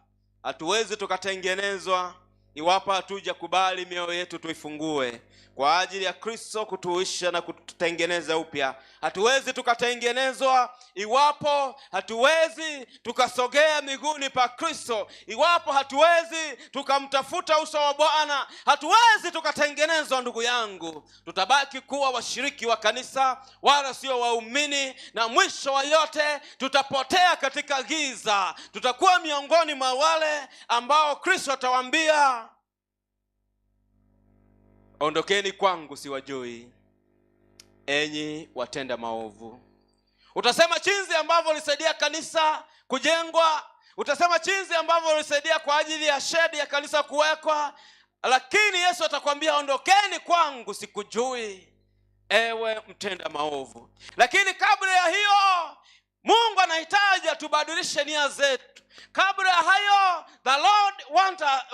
Hatuwezi tukatengenezwa iwapo hatujakubali mioyo yetu tuifungue kwa ajili ya Kristo kutuisha na kututengeneza upya. Hatuwezi tukatengenezwa iwapo hatuwezi tukasogea miguuni pa Kristo, iwapo hatuwezi tukamtafuta uso wa Bwana. Hatuwezi tukatengenezwa ndugu yangu. Tutabaki kuwa washiriki wa kanisa wala sio waumini, na mwisho wa yote tutapotea katika giza. Tutakuwa miongoni mwa wale ambao Kristo atawaambia, ondokeni kwangu siwajui, enyi watenda maovu. Utasema jinsi ambavyo ulisaidia kanisa kujengwa, utasema jinsi ambavyo ulisaidia kwa ajili ya shedi ya kanisa kuwekwa, lakini Yesu atakwambia ondokeni kwangu sikujui, ewe mtenda maovu. Lakini kabla ya hiyo, Mungu anahitaji atubadilishe nia zetu. Kabla ya hayo, the Lord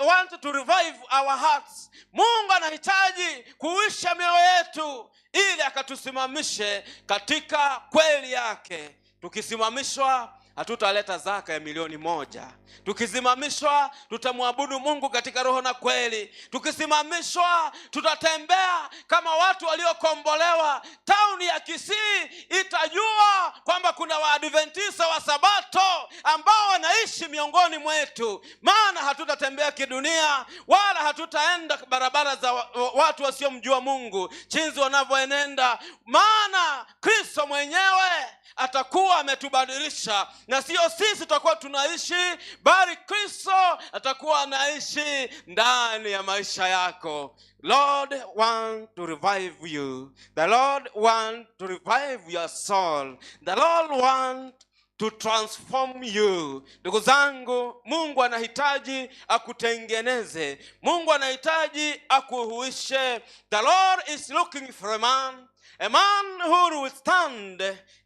want to revive our hearts. Mungu anahitaji kuisha mioyo yetu ili akatusimamishe katika kweli yake. Tukisimamishwa hatutaleta zaka ya 1,000,000. Tukisimamishwa tutamwabudu Mungu katika roho na kweli. Tukisimamishwa tutatembea kama watu waliokombolewa. Tauni ya Kisii itajua kwamba kuna Waadventista wa Sabato ambao wanaishi miongoni mwetu. Maana hatutatembea kidunia wala hatutaenda barabara za watu wasiomjua Mungu jinsi wanavyoenenda, maana Kristo mwenyewe atakuwa ametubadilisha, na sio sisi tutakuwa tunaishi, bali Kristo atakuwa anaishi ndani ya maisha yako. Lord want to revive you. The Lord want to revive your soul. The Lord want to transform you. Ndugu zangu, Mungu anahitaji akutengeneze. Mungu anahitaji akuhuishe. The Lord is looking for a man, a man who will stand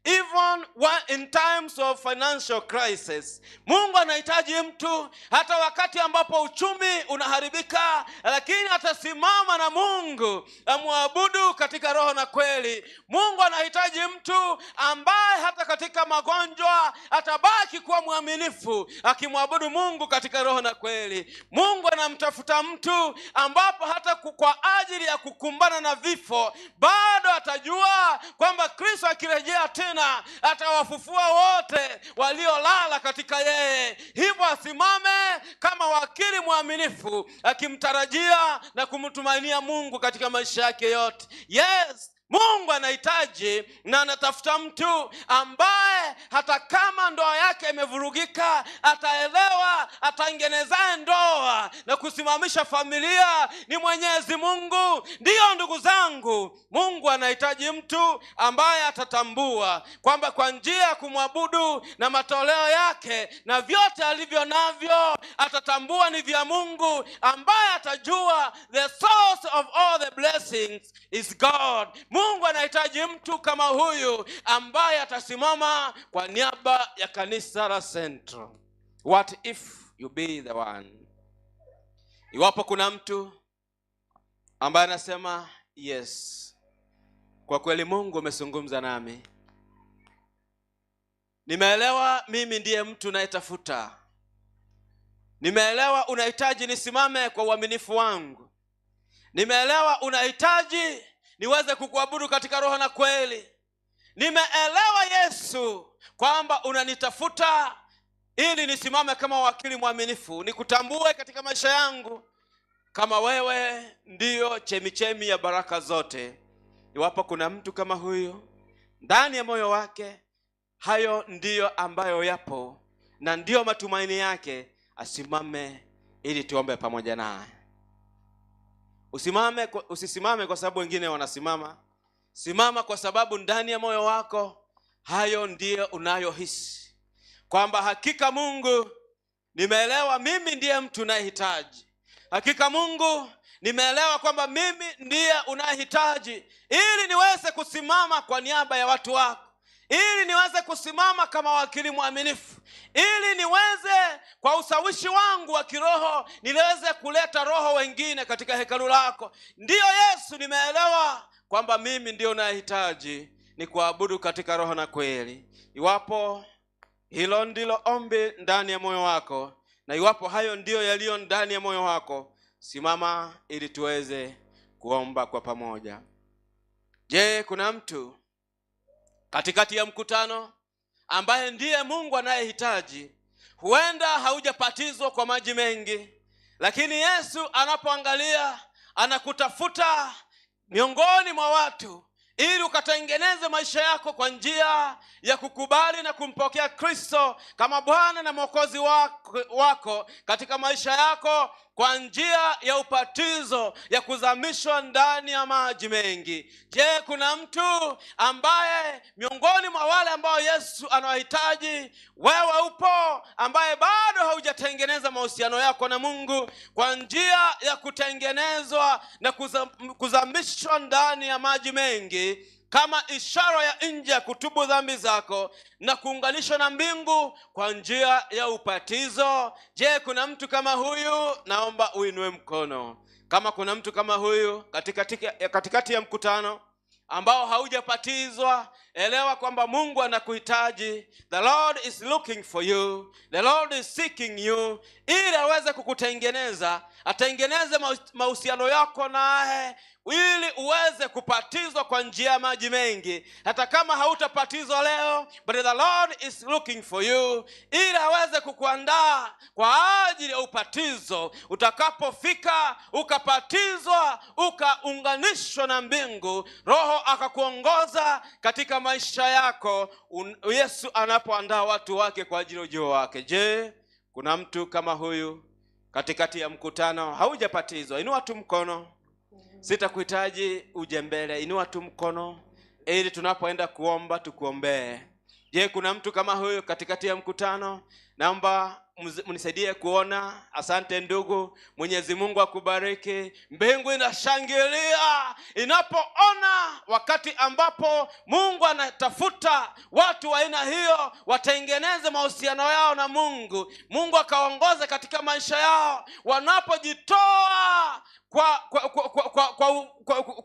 even in times of financial crisis. Mungu anahitaji mtu hata wakati ambapo uchumi unaharibika, lakini atasimama na Mungu amwabudu katika roho na kweli. Mungu anahitaji mtu ambaye hata katika magonjwa atabaki kuwa mwaminifu akimwabudu Mungu katika roho na kweli. Mungu anamtafuta mtu ambapo hata kwa ajili ya kukumbana na vifo bado atajua kwamba Kristo akirejea tena atawafufua wote waliolala katika yeye. Hivyo asimame kama wakili mwaminifu akimtarajia na kumtumainia Mungu katika maisha yake yote. Yes, Mungu anahitaji na anatafuta mtu ambaye hata kama ndoa yake imevurugika ataelewa atengenezaye ndoa na kusimamisha familia ni Mwenyezi Mungu. Ndiyo ndugu zangu, Mungu anahitaji mtu ambaye atatambua kwamba kwa njia ya kumwabudu na matoleo yake na vyote alivyo navyo atatambua ni vya Mungu, ambaye atajua the source of all the blessings is God. Mungu anahitaji mtu kama huyu ambaye atasimama kwa niaba ya kanisa la Central. What if you be the one? Iwapo kuna mtu ambaye anasema yes, kwa kweli Mungu amezungumza nami, nimeelewa mimi ndiye mtu nayetafuta, nimeelewa unahitaji nisimame kwa uaminifu wangu, nimeelewa unahitaji niweze kukuabudu katika roho na kweli, nimeelewa Yesu kwamba unanitafuta ili nisimame kama wakili mwaminifu, nikutambue katika maisha yangu kama wewe ndiyo chemichemi ya baraka zote. Iwapo kuna mtu kama huyu ndani ya moyo wake, hayo ndiyo ambayo yapo na ndiyo matumaini yake, asimame ili tuombe pamoja naye. Usisimame kwa sababu wengine wanasimama. Simama kwa sababu ndani ya moyo wako hayo ndiyo unayohisi kwamba hakika Mungu, nimeelewa mimi ndiye mtu unayehitaji. Hakika Mungu, nimeelewa kwamba mimi ndiye unayehitaji ili niweze kusimama kwa niaba ya watu wako, ili niweze kusimama kama wakili mwaminifu, ili niweze kwa ushawishi wangu wa kiroho niweze kuleta roho wengine katika hekalu lako. Ndiyo Yesu, nimeelewa kwamba mimi ndiyo unayehitaji ni kuabudu katika roho na kweli. Iwapo hilo ndilo ombi ndani ya moyo wako, na iwapo hayo ndiyo yaliyo ndani ya moyo wako, simama ili tuweze kuomba kwa pamoja. Je, kuna mtu katikati ya mkutano ambaye ndiye Mungu anayehitaji? Huenda haujapatizwa kwa maji mengi, lakini Yesu anapoangalia anakutafuta miongoni mwa watu ili ukatengeneze maisha yako kwa njia ya kukubali na kumpokea Kristo kama Bwana na Mwokozi wako katika maisha yako kwa njia ya upatizo ya kuzamishwa ndani ya maji mengi. Je, kuna mtu ambaye miongoni mwa wale ambao Yesu anawahitaji, wewe upo ambaye bado haujatengeneza mahusiano yako na Mungu kwa njia ya kutengenezwa na kuzamishwa ndani ya maji mengi kama ishara ya nje ya kutubu dhambi zako na kuunganishwa na mbingu kwa njia ya upatizo? Je, kuna mtu kama huyu? Naomba uinue mkono kama kuna mtu kama huyu katikati ya mkutano ambao haujapatizwa, Elewa kwamba Mungu anakuhitaji. The Lord is looking for you, the Lord is seeking you, ili aweze kukutengeneza, atengeneze mahusiano yako naye, ili uweze kupatizwa kwa njia ya maji mengi. Hata kama hautapatizwa leo, but the Lord is looking for you, ili aweze kukuandaa kwa ajili ya upatizo. Utakapofika ukapatizwa, ukaunganishwa na mbingu, Roho akakuongoza katika maisha yako, Yesu anapoandaa watu wake kwa ajili ya ujio wake. Je, kuna mtu kama huyu katikati ya mkutano haujapatizwa? Inua tu mkono. Sitakuhitaji uje mbele, inua tu mkono ili tunapoenda kuomba tukuombee. Je, kuna mtu kama huyu katikati ya mkutano? Naomba mnisaidie kuona. Asante ndugu, Mwenyezi Mungu akubariki. Mbingu inashangilia inapoona wakati ambapo Mungu anatafuta watu wa aina hiyo watengeneze mahusiano yao na Mungu. Mungu akaongoze katika maisha yao wanapojitoa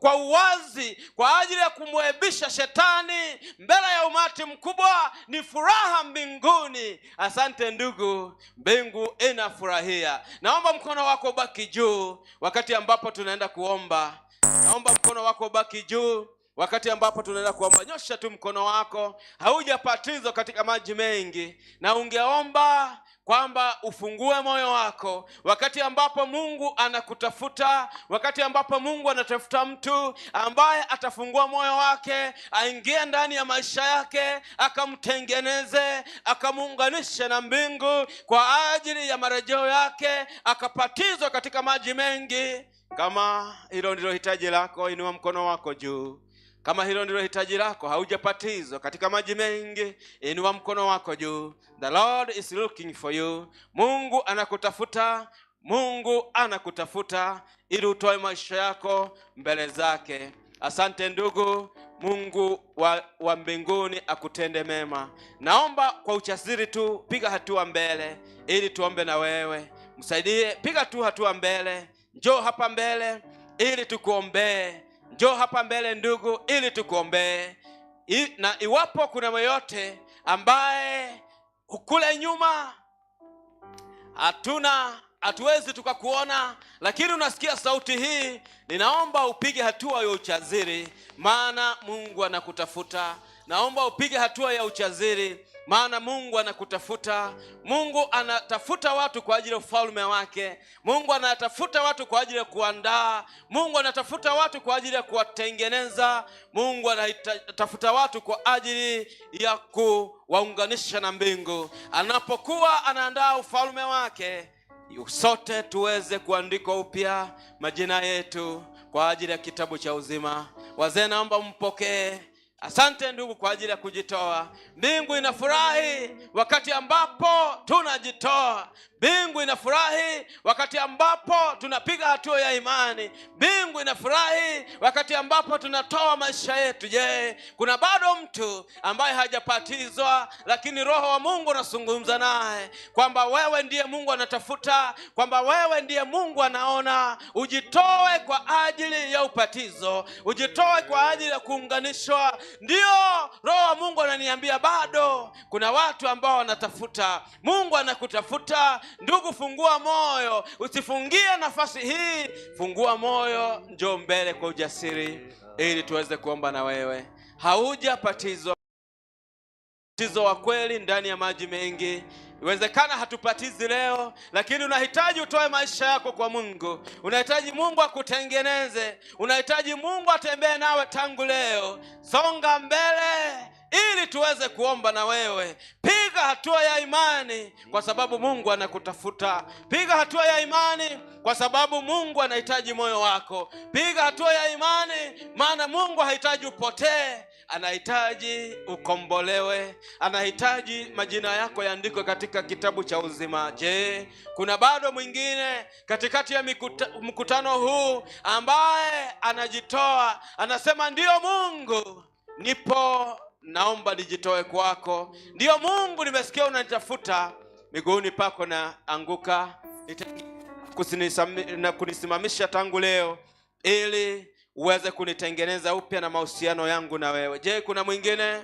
kwa uwazi kwa ajili ya kumwebisha shetani mbele ya umati mkubwa. Ni furaha mbinguni. Asante ndugu, mbingu inafurahia. Naomba mkono wako ubaki juu wakati ambapo tunaenda kuomba. Naomba mkono wako ubaki juu wakati ambapo tunaenda kuomba. Nyosha tu mkono wako, haujapatizwa katika maji mengi, na ungeomba kwamba ufungue moyo wako wakati ambapo Mungu anakutafuta, wakati ambapo Mungu anatafuta mtu ambaye atafungua moyo wake, aingie ndani ya maisha yake, akamtengeneze, akamuunganishe na mbingu kwa ajili ya marejeo yake, akapatizwa katika maji mengi. Kama hilo ndilo hitaji lako, inua mkono wako juu. Kama hilo ndilo hitaji lako, haujapatizwa katika maji mengi, inua mkono wako juu. The Lord is looking for you. Mungu anakutafuta, Mungu anakutafuta ili utoe maisha yako mbele zake. Asante ndugu, Mungu wa mbinguni akutende mema. Naomba kwa ujasiri tu piga hatua mbele ili tuombe na wewe. Msaidie, piga tu hatua mbele. Njoo hapa mbele ili tukuombee. Njoo hapa mbele ndugu ili tukuombee. Na iwapo kuna yeyote ambaye kule nyuma hatuwezi tukakuona, lakini unasikia sauti hii, ninaomba upige hatua ya ujasiri, maana Mungu anakutafuta. Naomba upige hatua ya ujasiri, maana Mungu anakutafuta. Mungu anatafuta watu kwa ajili ya ufalme wake. Mungu anatafuta watu kwa ajili ya kuandaa. Mungu anatafuta watu kwa ajili ya kuwatengeneza. Mungu anatafuta watu kwa ajili ya kuwaunganisha na mbingu. Anapokuwa anaandaa ufalme wake, sote tuweze kuandikwa upya majina yetu kwa ajili ya kitabu cha uzima. Wazee, naomba mpokee. Asante ndugu kwa ajili ya kujitoa. Mbingu inafurahi wakati ambapo tunajitoa. Mbingu inafurahi wakati ambapo tunapiga hatua ya imani. Mbingu inafurahi wakati ambapo tunatoa maisha yetu. Je, kuna bado mtu ambaye hajapatizwa, lakini Roho wa Mungu anazungumza naye kwamba wewe ndiye Mungu anatafuta, kwamba wewe ndiye Mungu anaona? Ujitoe kwa ajili ya upatizo, ujitoe kwa ajili ya kuunganishwa. Ndio Roho wa Mungu ananiambia bado kuna watu ambao wanatafuta. Mungu anakutafuta ndugu, fungua moyo, usifungie nafasi hii. Fungua moyo, njoo mbele kwa ujasiri ili tuweze kuomba na wewe. Haujapatizwa ubatizo wa kweli ndani ya maji mengi. Iwezekana hatupatizi leo, lakini unahitaji utoe maisha yako kwa Mungu. Unahitaji Mungu akutengeneze. Unahitaji Mungu atembee nawe tangu leo. Songa mbele ili tuweze kuomba na wewe. Piga hatua ya imani kwa sababu Mungu anakutafuta. Piga hatua ya imani kwa sababu Mungu anahitaji moyo wako. Piga hatua ya imani, maana Mungu hahitaji upotee, anahitaji ukombolewe, anahitaji majina yako yaandikwe katika kitabu cha uzima. Je, kuna bado mwingine katikati ya mkutano huu ambaye anajitoa, anasema ndiyo Mungu, nipo, naomba nijitoe kwako. Ndiyo Mungu, nimesikia unanitafuta, miguuni pako na anguka, na kunisimamisha tangu leo ili uweze kunitengeneza upya na mahusiano yangu na wewe. Je, kuna mwingine?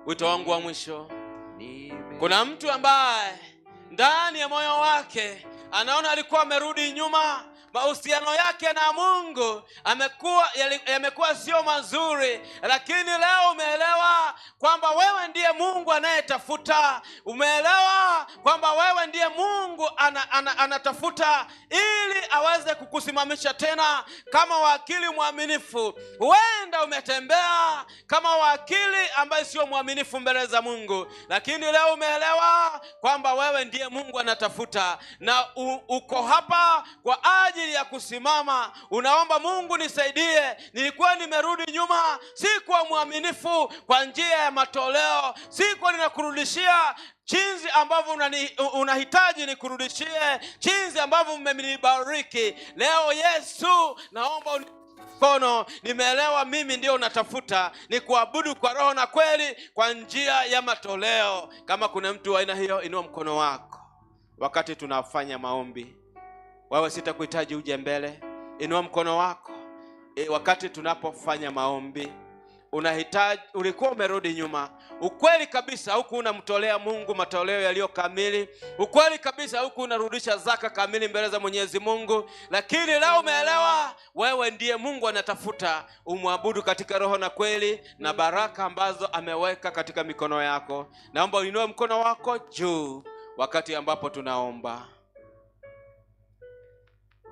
Wito wangu wa mwisho, kuna mtu ambaye ndani ya moyo wake anaona alikuwa amerudi nyuma, mahusiano yake na Mungu yamekuwa sio mazuri, lakini leo umeelewa kwamba wewe ndiye Mungu anayetafuta. Umeelewa kwamba wewe ndiye Mungu anatafuta ili aweze kukusimamisha tena kama wakili mwaminifu. Huenda umetembea kama wakili ambaye sio mwaminifu mbele za Mungu, lakini leo umeelewa kwamba wewe ndiye Mungu anatafuta, na uko hapa kwa ajili ya kusimama. Unaomba Mungu, nisaidie, nilikuwa nimerudi nyuma, sikuwa mwaminifu kwa njia ya matoleo, sikuwa ninakurudishia jinsi ambavyo unahitaji nikurudishie, jinsi ambavyo mmenibariki. Leo Yesu, naomba mkono, nimeelewa mimi ndio unatafuta, ni kuabudu kwa roho na kweli kwa njia ya matoleo. Kama kuna mtu wa aina hiyo, inua mkono wako wakati tunafanya maombi. Wewe sitakuhitaji uje mbele, inua mkono wako wakati tunapofanya maombi. Unahitaji, ulikuwa umerudi nyuma, ukweli kabisa huku unamtolea Mungu matoleo yaliyo kamili, ukweli kabisa huku unarudisha zaka kamili mbele za Mwenyezi Mungu, lakini leo umeelewa wewe ndiye Mungu anatafuta umwabudu katika roho na kweli, na baraka ambazo ameweka katika mikono yako. Naomba uinue mkono wako juu wakati ambapo tunaomba.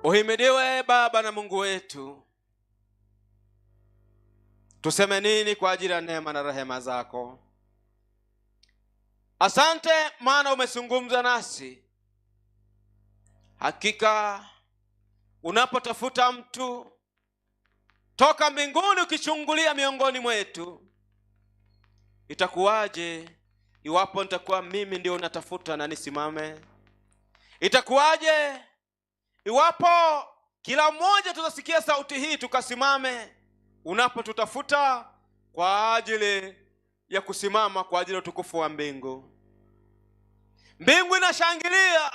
Uhimidiwe Baba na Mungu wetu. Tuseme nini kwa ajili ya neema na rehema zako? Asante maana umezungumza nasi. Hakika unapotafuta mtu toka mbinguni ukichungulia miongoni mwetu, itakuwaje iwapo nitakuwa mimi ndio unatafuta na nisimame? Itakuwaje iwapo kila mmoja tutasikia sauti hii tukasimame, unapotutafuta kwa ajili ya kusimama kwa ajili ya utukufu wa mbingu? Mbingu inashangilia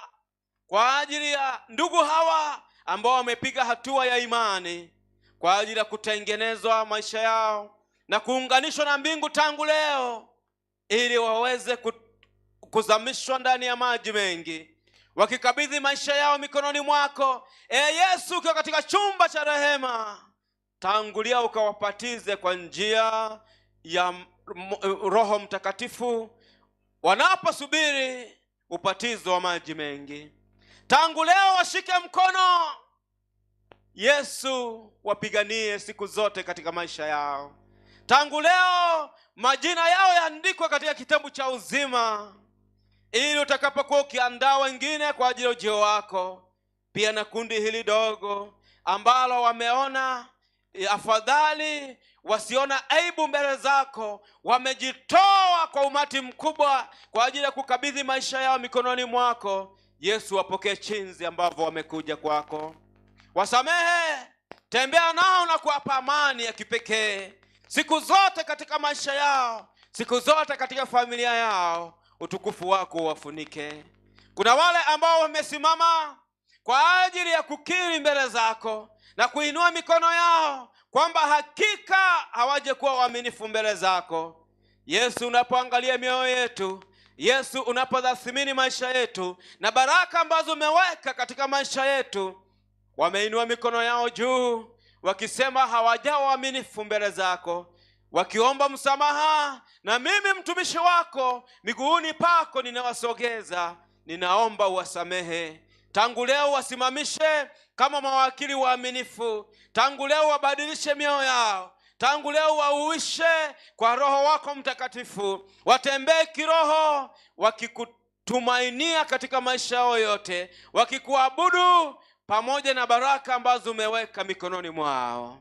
kwa ajili ya ndugu hawa ambao wamepiga hatua ya imani kwa ajili ya kutengenezwa maisha yao na kuunganishwa na mbingu tangu leo, ili waweze kuzamishwa ndani ya maji mengi, wakikabidhi maisha yao mikononi mwako. Yesu, ukiwa katika chumba cha rehema, tangulia ukawapatize kwa njia ya Roho Mtakatifu wanaposubiri upatizo wa maji mengi. Tangu leo washike mkono Yesu, wapiganie siku zote katika maisha yao. Tangu leo majina yao yaandikwe katika kitabu cha uzima, ili utakapokuwa ukiandaa wengine kwa ajili ya ujio wako, pia na kundi hili dogo ambalo wameona afadhali wasiona aibu mbele zako, wamejitoa kwa umati mkubwa kwa ajili ya kukabidhi maisha yao mikononi mwako. Yesu, wapokee chinzi ambavyo wamekuja kwako, wasamehe, tembea nao na kuwapa amani ya kipekee siku zote katika maisha yao, siku zote katika familia yao. Utukufu wako wafunike. Kuna wale ambao wamesimama kwa ajili ya kukiri mbele zako na kuinua mikono yao kwamba hakika hawajakuwa waaminifu mbele zako. Yesu, unapoangalia mioyo yetu, Yesu, unapodhathimini maisha yetu na baraka ambazo umeweka katika maisha yetu, wameinua mikono yao juu wakisema hawajawa waaminifu mbele zako, wakiomba msamaha, na mimi mtumishi wako miguuni pako ninawasogeza, ninaomba uwasamehe. Tangu leo wasimamishe kama mawakili waaminifu. Tangu leo wabadilishe mioyo yao. Tangu leo wauishe kwa Roho wako Mtakatifu. Watembee kiroho wakikutumainia katika maisha yao yote, wakikuabudu pamoja na baraka ambazo umeweka mikononi mwao.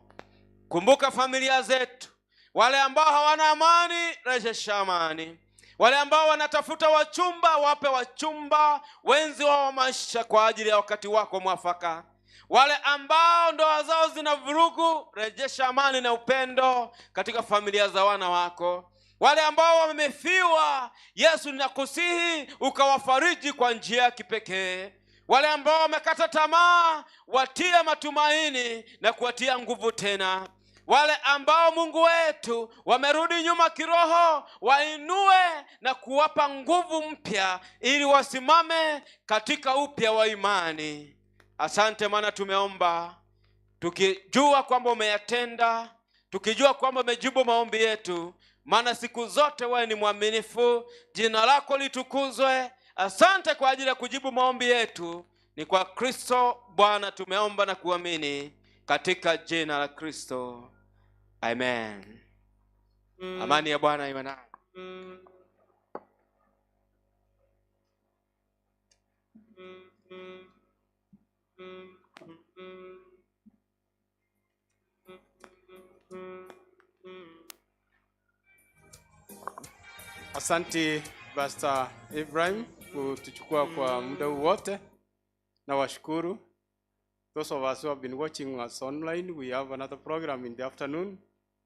Kumbuka familia zetu, wale ambao hawana amani, rejesha amani. Wale ambao wanatafuta wachumba, wape wachumba wenzi wao wa maisha kwa ajili ya wakati wako mwafaka. Wale ambao ndoa zao zina vurugu, rejesha amani na upendo katika familia za wana wako. Wale ambao wamefiwa, Yesu, ninakusihi ukawafariji kwa njia ya kipekee. Wale ambao wamekata tamaa, watie matumaini na kuwatia nguvu tena. Wale ambao Mungu wetu wamerudi nyuma kiroho, wainue na kuwapa nguvu mpya ili wasimame katika upya wa imani. Asante, maana tumeomba tukijua kwamba umeyatenda, tukijua kwamba umejibu maombi yetu, maana siku zote wewe ni mwaminifu. Jina lako litukuzwe. Asante kwa ajili ya kujibu maombi yetu. Ni kwa Kristo Bwana tumeomba na kuamini, katika jina la Kristo, amen. Amani ya Bwana iwe nanyi. Asante Pastor Ibrahim kutuchukua kwa muda huu wote, na washukuru. Those of us who have been watching us online, we have another program in the afternoon.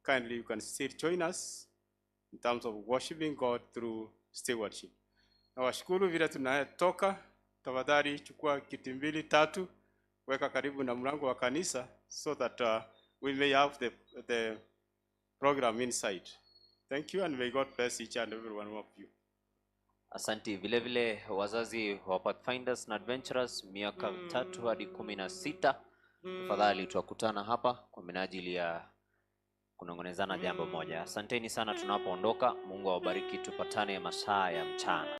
Kindly, you can still join us in terms of worshiping God through stewardship. Na washukuru vile tunatoka, tafadhali chukua kiti mbili tatu, weka karibu na mlango wa kanisa so that we may have the program inside. Thank you, and may God bless each and every one of you. Asanti vile vile wazazi wa Pathfinders na Adventurers miaka 3 hadi 16, tafadhali tutakutana hapa kwa minajili ya kunongonezana jambo moja. Asanteni sana tunapoondoka. Mungu awabariki, tupatane masaa ya mchana.